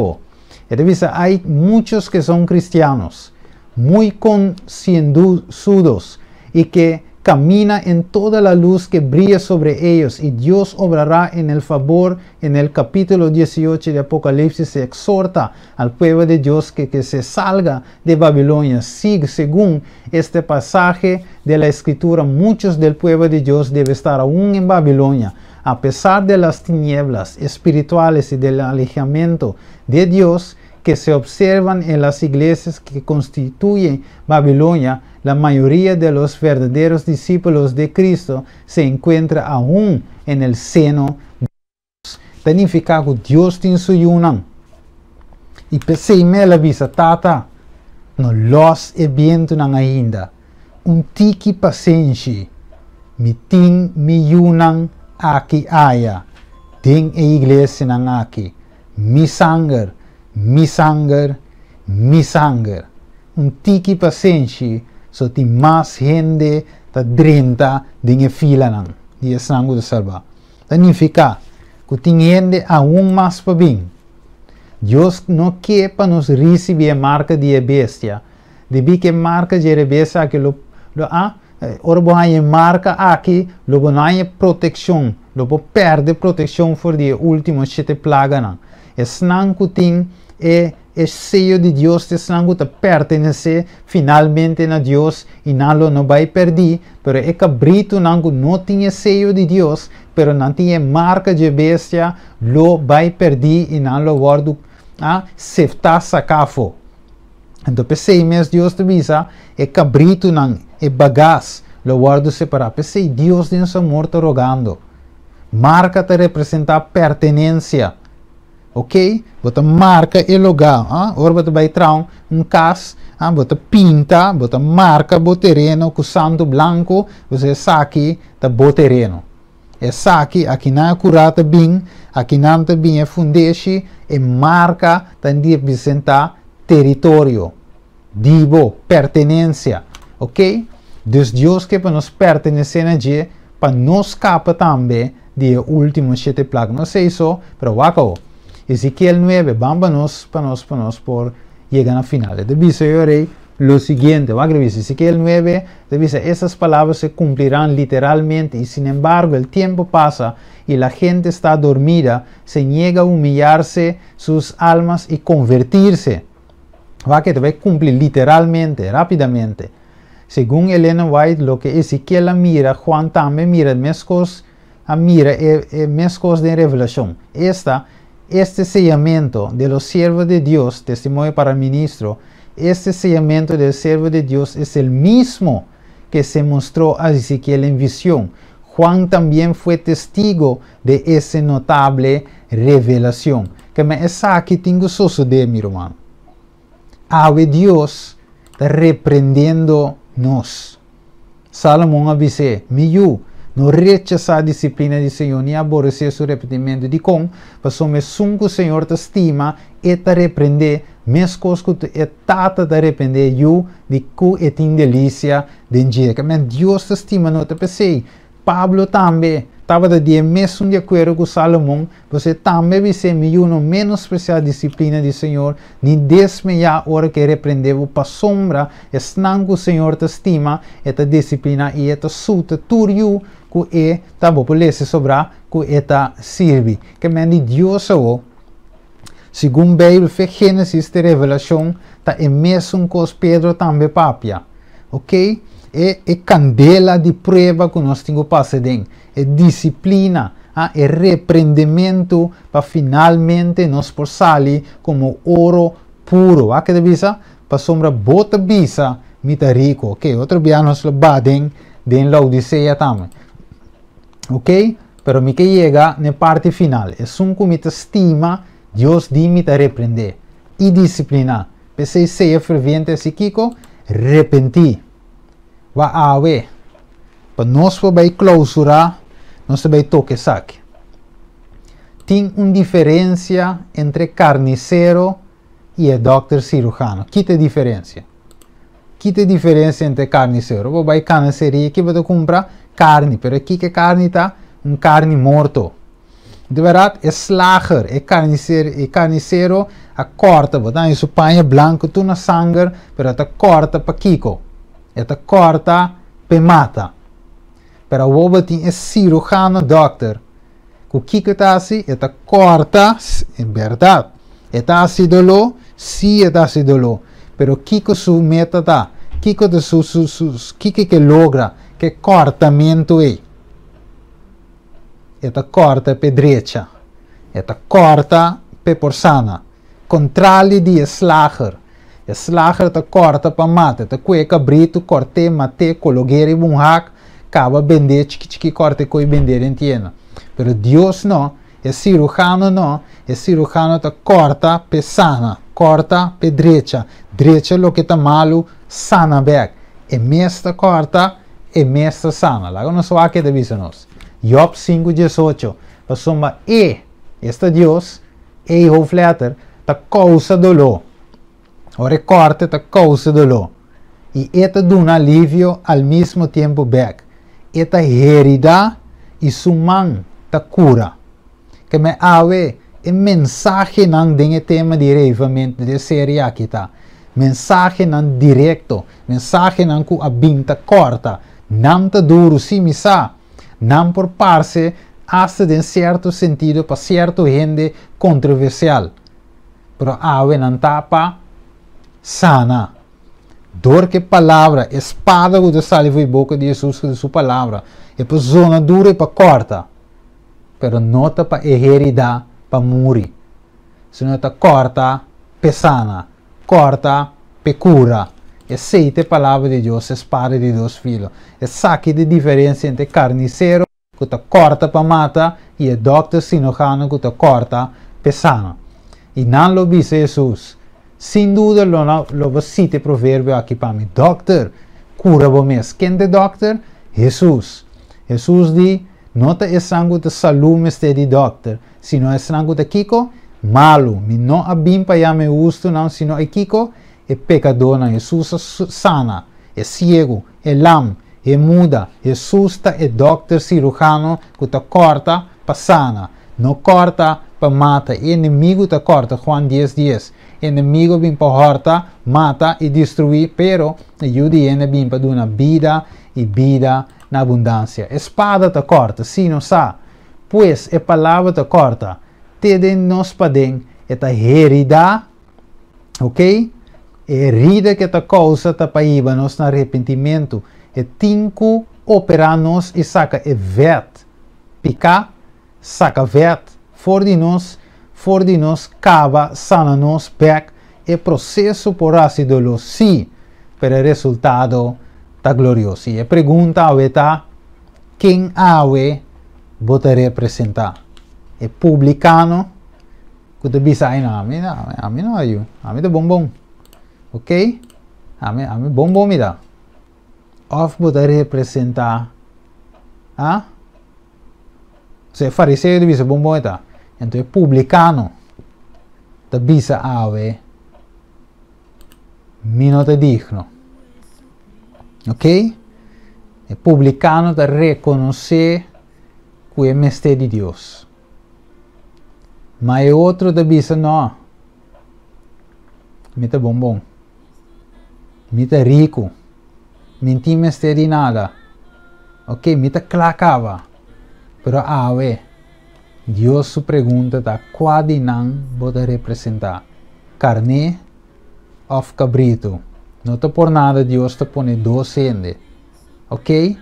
Entonces, hay muchos que son cristianos, muy concienzudos y que camina en toda la luz que brilla sobre ellos y Dios obrará en el favor. En el capítulo 18 de Apocalipsis se exhorta al pueblo de Dios que se salga de Babilonia. Sí, según este pasaje de la escritura, muchos del pueblo de Dios deben estar aún en Babilonia. A pesar de las tinieblas espirituales y del alejamiento de Dios que se observan en las iglesias que constituyen Babilonia, la mayoría de los verdaderos discípulos de Cristo se encuentra aún en el seno de Dios. Significa ku Dios tin su yunan. I p'esei el a bisa: "Tata, no lòs e bientunan ainda. Un tiki pasenshi. Mi tin mi yunan aki aya." Den e iglesianan aki. Mi sanger, mi sanger, mi sanger. Un tiki pasenshi so tin mas hende ta drenta den e filanan di esnan ku ta salbá. Ta nifiká ku tin hende aun mas pa bin. Dios no ke pa nos risibí e marka di e bestia, debí ku e marka dje e bestia aki lo lo a ora bo haña e marka aki lo bo no haña protekshon, lo bo pèrdè protekshon for di e último shete plaganan. Esnan ku tin e E seyo di Dios ta esnan ku ta pertenesé finalmente na Dios i nan lo no bai pèrdí, pero e kabritunan ku no tin e seyo di Dios, pero nan tin e marka dje bestia, lo bai pèrdí i nan lo wòrdu seftá saká afó. Anto p'esei mes Dios ta bisa, E kabritunan, e bagas, lo wòrdu separá. P'esei Dios den su amor ta rogando. Marka ta representá pertenensia. Ok, bo ta marka e lugá, ah, ora bo ta bai traha un kas, ah, bo ta pinta, bo ta marka bo tereno ku santu blanku, bo sa esaki ta bo tereno. Esaki, akinan e kurá ta bin, akinan ta bin e fundeshi, e marka ta representá teritorio di bo, pertenensia. Ok, dus Dios ke pa nos pertenesé na dje, pa no skapa tambe di e último shete plaga. No esei so, pero wak awo. Ezekiel nuebe, ban pa nos, pa nos, pa nos por yega na final. E ta bisa yo rei lo siguiente, wak e ta bisa, Ezekiel nuebe, e ta bisa, Estas palabras se cumplirán literalmente, y sin embargo el tiempo pasa y la gente está dormida, se niega a humillarse sus almas y convertirse. Wak e ta bai cumpli literalmente, rápidamente. Segun Elena White, loke Ezekiel a mira, Juan tambe mira meskos a mira e e meskos den Revelashon. Esta, este seyamento de los siervos de Dios, Testimonio para el Ministro, este seyamento del siervo de Dios es el mismo que se mostró a Ezekiel en vision. Juan también fue testigo de ese notable revelacion. Keme esaki tin ku sosodé, mi ruman. Awe Dios ta reprendiendo nos. Salomon a bis'é, Mi yu, no rechasá disiplina di Señor ni aboresé su repetimentu. Dikon? Pasobra esun ku Señor ta stima, e ta reprendé, meskos ku e tata ta reprendé e yu di ku e tin delisia den dje. Kèmen Dios ta stima nos. Ta p'esei Pablo tambe tabata di e mesun di akuerdo ku Salomon, pasobra e tambe a bis'é, Mi yu, no menospresiá disiplina di Señor, ni desmeyá ora ku e reprendé bo, pasobra esnan ku Señor ta stima, e ta disipliná, i e ta suta tur yu ku e ta, bo por lesa sobrá, ku e ta sirbi. Ke men di Dios awor, segun Beibel, fe Génesis te Revelashon, ta e mesun kos Pedro tambe papia. Ok, e e kandela di prueba ku nos tin ku pasa den, e disiplina, a e reprendementu pa finalmente nos por sali komo oro puro. Wak ke ta bisa? Pasobra bo ta bisa, Mi ta riku. Ok, otro bia nos lo ba den den Laodisea tambe. Ok, pero mi ke yega na e parti final. Esun ku mi ta stima, Dios di mi ta reprendé i disipliná. P'esei sea ferviente hasi kiko? Repentí. Wak awe, pa nos por bai klousurá, nos ta bai toka esaki. Tin un diferensia entre karnisero i e dòkter sirujano. Ki ta e diferensia? Ki ta e diferensia entre karnisero? Bo bai karniseria, ki bo ta kumpra? Karni. Pero kiko e karni ta? Un karni morto. Di bèrdat, e slager, e karniser, e karnisero a kòrta, bo ta haña su paña blanku tur na sanger, pero e ta kòrta pa kiko? E ta kòrta p'e mata. Pero awor bo tin e sirujano dòkter, ku kiko e ta hasi? E ta kòrta, en bèrdat, e ta hasi doló? Sí, e ta hasi doló. Pero kiko su meta ta? Kiko ta su, su, su, kiko e ke logra ku e kòrtamentu ei? E ta kòrta p'e drecha. E ta kòrta p'e por sana. Kontrali di e slager. E slager ta kòrta pa mata. E ta kue e kabritu, kòrt'é, mat'é, kolog'é riba un hak, kaba bend'é chiki chiki kòrta e koi bend'é den tienda. Pero Dios no, e sirujano no, e sirujano ta kòrta p'e sana, kòrta p'e drecha, drecha loke ta malu, sana bèk. E mes ta kòrta. E mes ta sana. Laga nos wak ke ta bisa nos. Job 5, 18. Pasobra E, esta Dios, E hoofdletter, ta kousa doló. Ora e kòrta ta kousa doló. I E ta duna alivio al mismo tempu bèk. E ta heridá i su man ta kura. Ke men awe e mensahenan den e tema di reavivamentu di e serie aki ta mensahenan direkto, mensahenan ku a bin ta kòrta. Nan ta duru, sí, mi sa. Nan por parse asta den sierto sentido pa sierto hende kontroversial. Pero awe nan ta pa sana. Dor ku e palabra, e spada ku ta sali for di boka di Hesus ku ta su palabra, e por zona duru i pa kòrta, pero no ta pa e herida pa muri, sino ta kòrta p'e sana, kòrta p'e kura. Esei ta e palabra di Dios, e spada di dos filo. Esaki ta e diferensia entre e karnisero ku ta kòrta pa mata i e dòkter sinojano ku ta kòrta p'e sana. I nan lo bisa Hesus, Sin duda lo no lo bo sita e proverbio aki pa mi, Dòkter, kura bo mes. Ken ta e dòkter? Hesus. Hesus di, No ta esnan ku ta salú mester di dòkter, sino esnan ku ta kiko? Malu. Mi no a bin pa yama e hustunan, sino e kiko? E pekadónan. Hesus a sana e siegu, e lam, e muda. Hesus ta e dòkter sirujano ku ta kòrta pa sana, no kòrta pa mata. E enemigu ta kòrta, Juan dies dies. E enemigu a bin pa hòrta, mata i destruí, pero e Yu di hende a bin pa duna bida i bida na abundansia. E spada ta kòrta, sí, nos sa. Pues, e palabra ta kòrta te den nos paden, e ta heridá. Ok? E herida ke ta kousa ta pa hiba nos na arepentimentu. E tin ku operá nos i saka e vèt, piká, saka vèt for di nos, for di nos kaba sana nos bèk. E proseso por hasi doló, sí, pero e resultado ta glorioso. I e pregunta awe ta, Ken awe bo ta representá? E publikano? Ku ta bisa ai no ami ami no ayu ami ta bon bon ok ami ami bon bon mi ta of bo ta representa a so e fariseo ta bisa bon bon e ta enton e publikano ta bisa awe mi no ta digno ok e publikano ta rekonosé ku e mester di Dios. Ma e otro ta bisa, No, mi ta bon bon. Mi ta riku. Mi n tin mester di nada. Ok, mi ta kla kaba. Pero awe, Dios su pregunta ta, Kua di nan bo ta representá? Karné òf kabritu? No ta por nada Dios ta pone dos hende. Ok,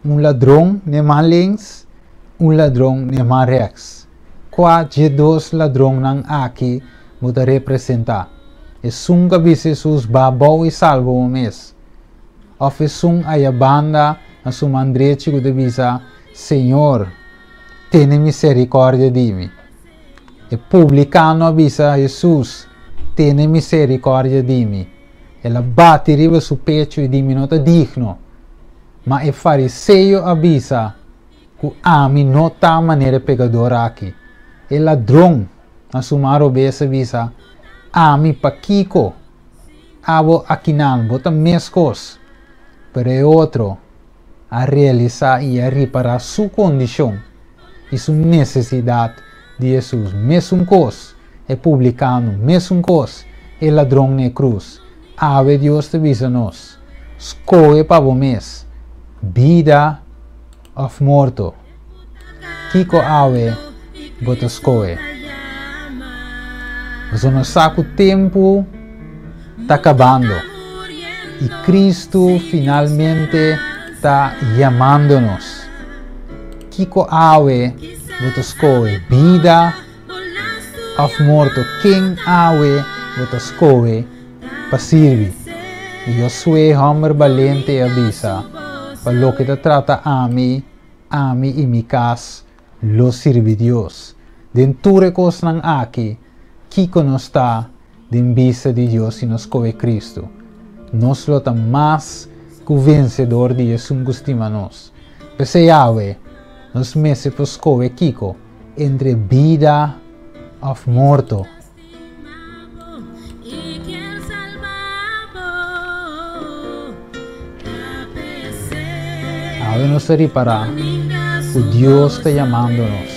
un ladron n'e man links, un ladron n'e man rèks. Kua dje dos ladronnan aki bo ta representá? Esun ku a bisa Hesus, Ba bou i salba bo mes? Òf esun aya banda na su man drechi ku ta bisa, Señor, tene miserikòrdia di mi? E publikano a bisa Hesus, Tene miserikòrdia di mi. El a bati riba su pechu i di, Mi no ta digno. Ma e fariseo a bisa ku ami no ta manera e pekador aki. E ladron na su man robes a bisa, Ami pakiko abo akinan? Bo ta meskos. Pero e otro a realisá i a ripará su kondishon i su nesesidat di Hesus. Mesun kos e publikano, mesun kos e ladron na e krus. Awe Dios ta bisa nos, Skohe pa bo mes, bida òf morto. Kiko awe bo ta skohe? Pasobra nos sa ku tempu ta kabando i Kristu finalmente ta yamando nos. Kiko awe bo ta skohe, bida òf morto? Ken awe bo ta skohe pa sirbi? I Josué, hòmber balente, a bisa, Pa loke ta trata ami, ami i mi kas lo sirbi Dios. Den tur e kosnan aki, kiko nos ta den bista di Dios si nos skohe Kristu? Nos lo ta mas ku vensedor di esun ku stima nos. P'esei awe, nos mester por skohe kiko? entre bida òf morto. Awe nos ta ripará ku Dios ta yamando nos.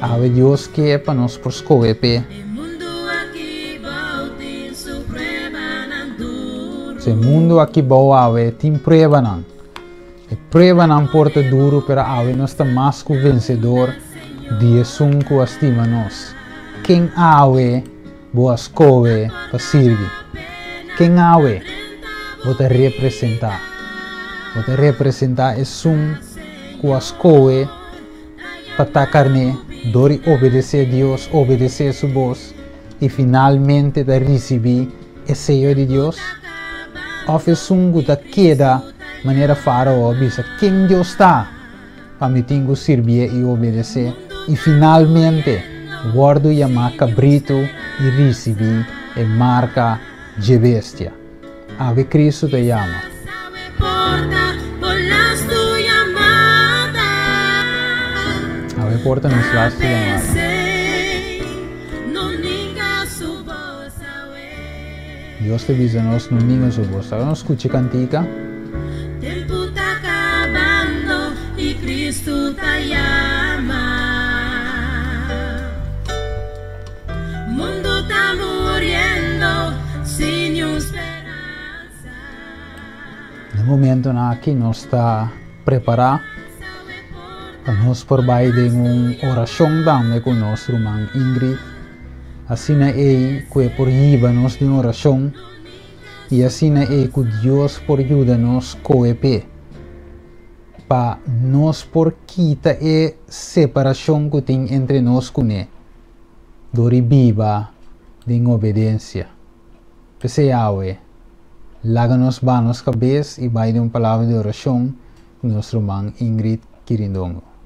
Awe Dios ke pa nos por skohe p'e. Si e mundu aki bou awe tin pruebanan. E pruebanan por ta duru, pero awe nos ta mas ku vensedor di esun ku a stima nos. Ken awe bo a skohe pa sirbi? Ken awe bo ta representá? Bo ta representá esun ku a skohe pa ta karné dor di obedesé Dios, obedesé su bos i finalmente ta risibí e seyo di Dios? Òf esun ku ta keda manera Fárao a bisa, Ken Dios ta pa mi tin ku sirbié i obedesé? I finalmente wòrdu yamá kabritu i risibí e marka dje bestia. Awe Kristu ta yama. Awe por ta nos lastu yamada. Dios ta bisa nos no ninga su bos. Awe nos skucha e kantika. Tempu ta kabando i Kristu ta yama. Mundu ta muriendo sin niun speransa. Na e momentonan aki nos ta prepará pa nos por bai den un orashon tambe ku nos ruman Ingrid. Asina ei ku e por hiba nos den orashon i asina ei ku Dios por yuda nos kohe p'e, pa nos por kita e separashon ku tin entre nos kuné dor di biba den obedensia. P'esei awe, laga nos baha nos kabes i bai den un palabra di orashon ku nos ruman Ingrid Kirindongo.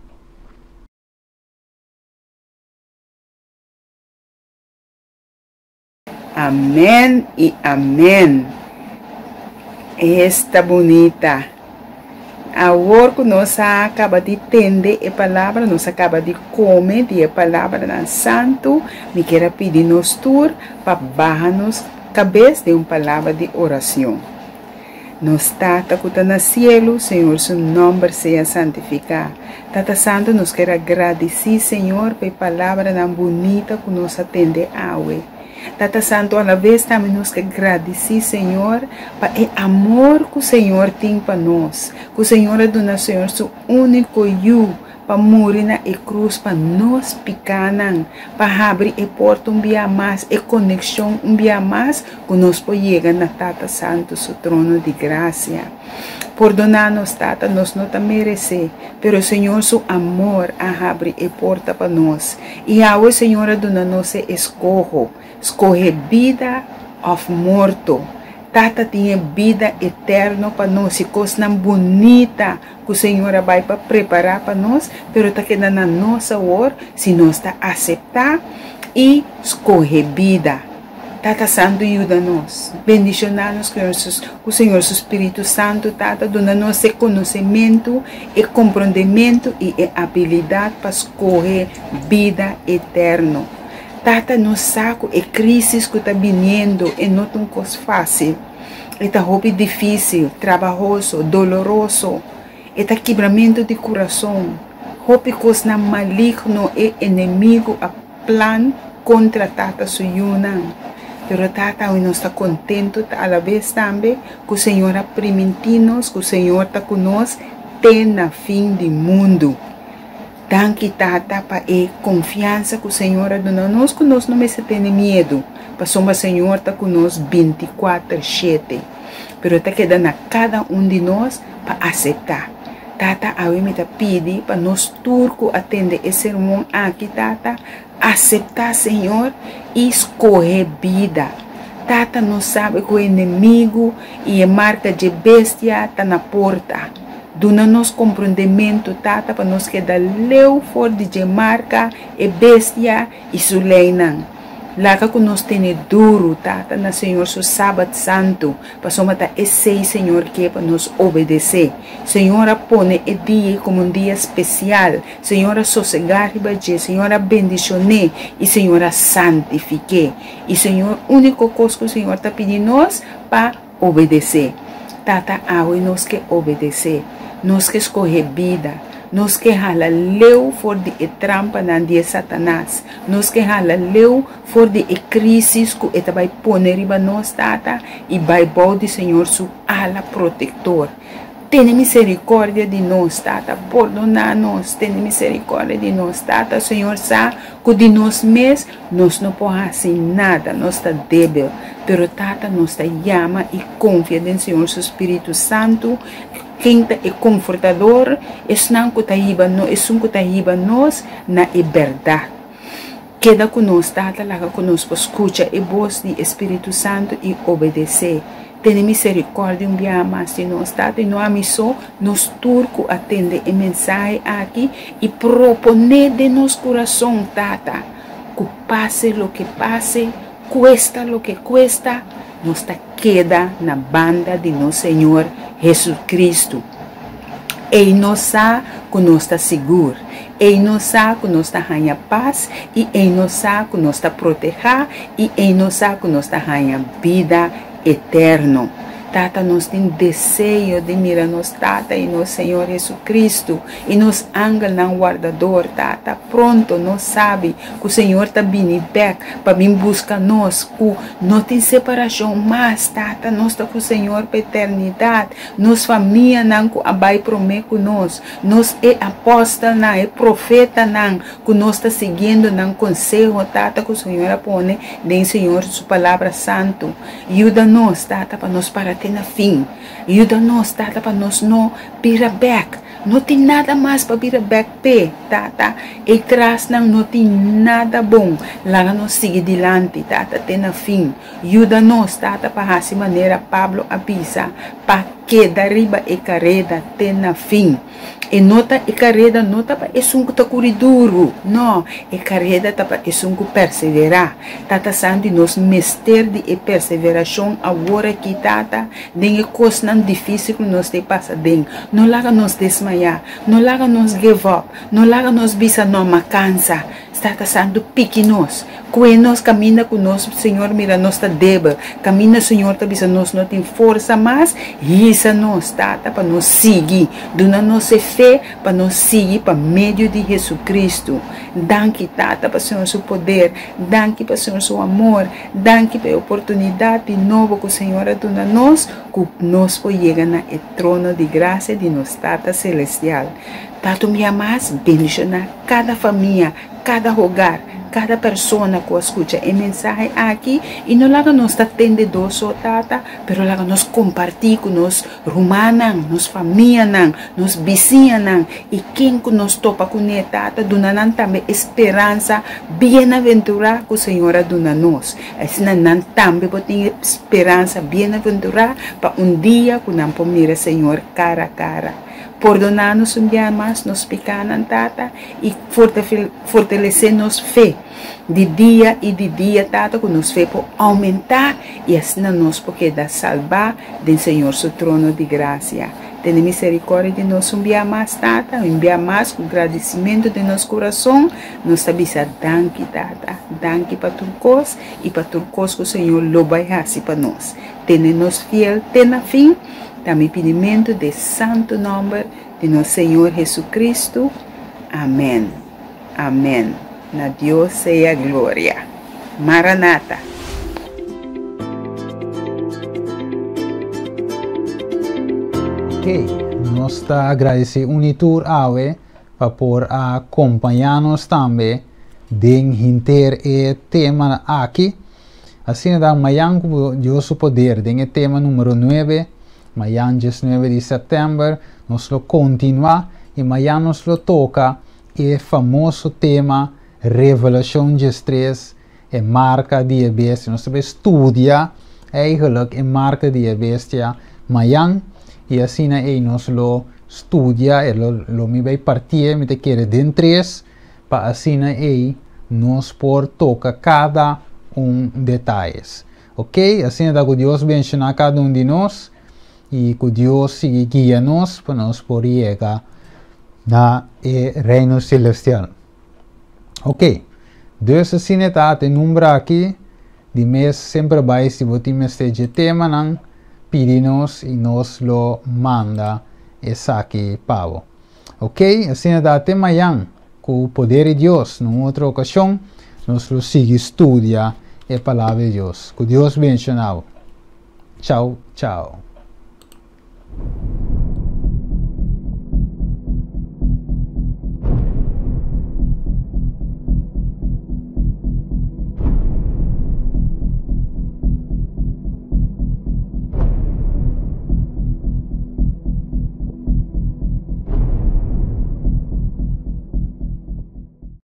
Amen y amen. Esta bunita. Awor ku nos a kaba di tende e palabra, nos a kaba di kome di e palabranan santu, mi kier a pidi nos tur pa baha nos kabes den un palabra di oracion. Nos Tata ku ta na sielu, Señor su nòmber sea santifiká. Tata Santu, nos ker a gradisí, Señor, pa e palabranan bunita ku nos a tende awe. Tata Santu, alabes tambe nos ke gradisí, Señor, pa e amor ku Señor tin pa nos, ku Señor a duna Señor su úniko Yu pa muri na e krus pa nos pikánan, pa habri e porta un bia mas, e konekshon un bia mas ku nos por yega na Tata Santu su trono di grasia. Pordoná nos, Tata, nos no ta meresé, pero Señor su amor a habri e porta pa nos. I awe Señor a duna nos e eskoho, skohe bida òf morto. Tata tin e bida eterno pa nos i kosnan bunita ku Señor a bai pa prepará pa nos, pero ta keda na nos awor si nos ta aseptá i skohe bida. Tata Santu yuda nos, bendishoná nos ku Señor su Spiritu Santu, Tata, duna nos e konosementu, e komprondementu i e abilidat pa skohe bida eterno. Tata, nos sa ku e krísis ku ta biniendo e no ta un kos fásil. E ta hopi difísil, trabahoso, doloroso. E ta kibramentu di kurason. Hopi kosnan maligno e enemigu a plan kontra Tata su yunan. Pero Tata, awe nos ta kontentu ta alabes tambe ku Señor a primintí nos ku Señor ta ku nos te na fin di mundu. Danki Tata pa e konfiansa ku Señor a duna nos ku nos no mester tene miedu pasobra Señor ta ku nos bintikuater shete. Pero ta keda na kada un di nos pa aseptá. Tata awe mi ta pidi pa nos tur ku a tende e sermon aki Tata aseptá Señor i skohe bida. Tata nos sabe ku e enemigu i e marka dje bestia ta na porta. Duna nos komprondementu, Tata, pa nos keda leu for di dje marka, e bestia i su leinan. Laga ku nos tene duru, Tata, na Señor su Sabat santu, pasobra ta esei Señor ke pa nos obedesé. Señor a pone e dia ei komo un dia spesial. Señor a sosegá riba dje, Señor a bendishon'é i Señor a santifik'é. I Señor, úniko kos ku Señor ta pidi nos pa obedesé. Tata, awe nos ke obedesé. Nos ke skohe bida. Nos ke hala leu for di e trampanan di e Satanas. Nos ke hala leu for di e krísis ku e ta bai pone riba nos, Tata, i bai bou di Señor su ala protektor. Tene miserikòrdia di nos, Tata, pordoná nos, tene miserikòrdia di nos, Tata. Señor sa ku di nos mes nos no por hasi nada, nos ta débil, pero Tata, nos ta yama i konfia den Señor su Spiritu Santu, ken ta e Konfortador, esnan ku ta hiba no, esun ku ta hiba nos na e bèrdat. Keda ku nos, Tata, laga ku nos por skucha e bos di e Spiritu Santu i obedesé. Tene miserikòrdia un biaha mas di nos, Tata, i no ami so, nos tur ku a tende e mensahe aki i proponé den nos kurason, Tata, ku pase loke pase, kuesta loke kuesta, nos ta keda na banda di nos Señor Jesucristo. Ei nos sa ku nos ta sigur, ei nos sa ku nos ta haña pas i ei nos sa ku nos ta protehá i ei nos sa ku nos ta haña bida eterno. Tata, nos tin deseo di mira nos Tata i nos Señor Jesucristo i nos angelnan wardador, Tata. Pronto nos sabi ku Señor ta bini bèk pa bin buska nos, ku no tin separashon mas, Tata. Nos ta ku Señor pa eternidat. Nos famianan ku a bai promé ku nos, nos e apòstelnan, e profetanan ku nos ta siguiendo nan konseho, Tata, ku Señor a pone den Señor su Palabra Santu. Yuda nos, Tata, pa nos para te na fin. Yuda nos, Tata, pa nos no bira bèk. No tin nada mas pa bira bèk p'e, Tata. E trasnan no tin nada bon. Laga nos sigui dilanti, Tata, te na fin. Yuda nos, Tata, pa hasi manera Pablo a bisa, pa keda riba e kareda te na fin. E no ta, e kareda no ta pa esun ku ta kuri duru, no, e kareda ta pa esun ku perseverá. Tata Santu, nos mester di e perseverashon awor aki, Tata, den e kosnan difísil ku nos ta pasa den. No laga nos desmayá, no laga nos give up, no laga nos bisa, No, m'a kansa. Tata Santu piki nos, kue nos kaminda ku nos, Señor, mira nos ta debel, kaminda Señor ta bisa nos no tin forsa mas, hisa nos, Tata, pa nos sigui, duna nos e fe pa nos sigui pa medio di Jesucristo. Danki, Tata, pa Señor su poder, danki pa Señor su amor, danki pa e oportunidat di nobo ku Señor a duna nos, ku nos por yega na e trono di grasia di nos Tata Celestial. Tata un bia mas bendiciona cada famia, cada hogar, cada persona cu a scucha e mensahe aki y no laga nos ta tende dos so Tata, pero laga nos comparti cu nos rumannan, nos famianan, nos bisiñanan y ken cu nos topa cune Tata, duna nan tambe e speransa bienaventura cu Señor a duna nos. Asina nan tambe por tin e speransa bienaventura pa un dia cu nan por mira Señor cara a cara. Pordoná nos un bia mas nos pikánan, Tata, i fortalesé nos fe di dia i di dia, Tata, ku nos fe por oumentá i asina nos por keda salbá den Señor su trono di grasia. Tene miserikòrdia di nos un bia mas, Tata, un bia mas ku gradisimentu den nos kurason, nos ta bisa danki, Tata. Danki pa tur kos i pa tur kos ku Señor lo bai hasi pa nos. Tene nos fiel te na fin. Ta mi pidimentu den santu nòmber di nos Señor Jesucristo. Amèn. Amèn. Na Dios sea gloria. Maranata. Ok, nos ta agradesé un i tur awe pa por a kompañá nos tambe den hinter e tema aki. Asina ta mayan ku Dios su poder den e tema numero nuebe, mayan diesnuebe di sèptèmber, nos lo kontinuá i mayan nos lo toka e famoso tema Revelashon diestres, e marka di e bestia. Nos ta bai studia eigenlijk e marka di e bestia mayan i asina ei nos lo studia, e lo lo mi bai partié, mi ta kere den tres, pa asina ei nos por toka kada. un detaye. Ok? Asina ta, ku Dios bendishoná kada un di nos i ku Dios sigui guia nos pa nos por yega na e reino selestial. Ok. Dus asina ta, e number aki di mes semper bai. Si bo tin mester di temanan, pidi nos i nos lo manda esaki pa bo. Ok? Asina ta, te mañan ku poder di Dios. Na otro okashon nos lo sigui studia e palabra di Dios. Ku Dios bendishoná. Chau, chau.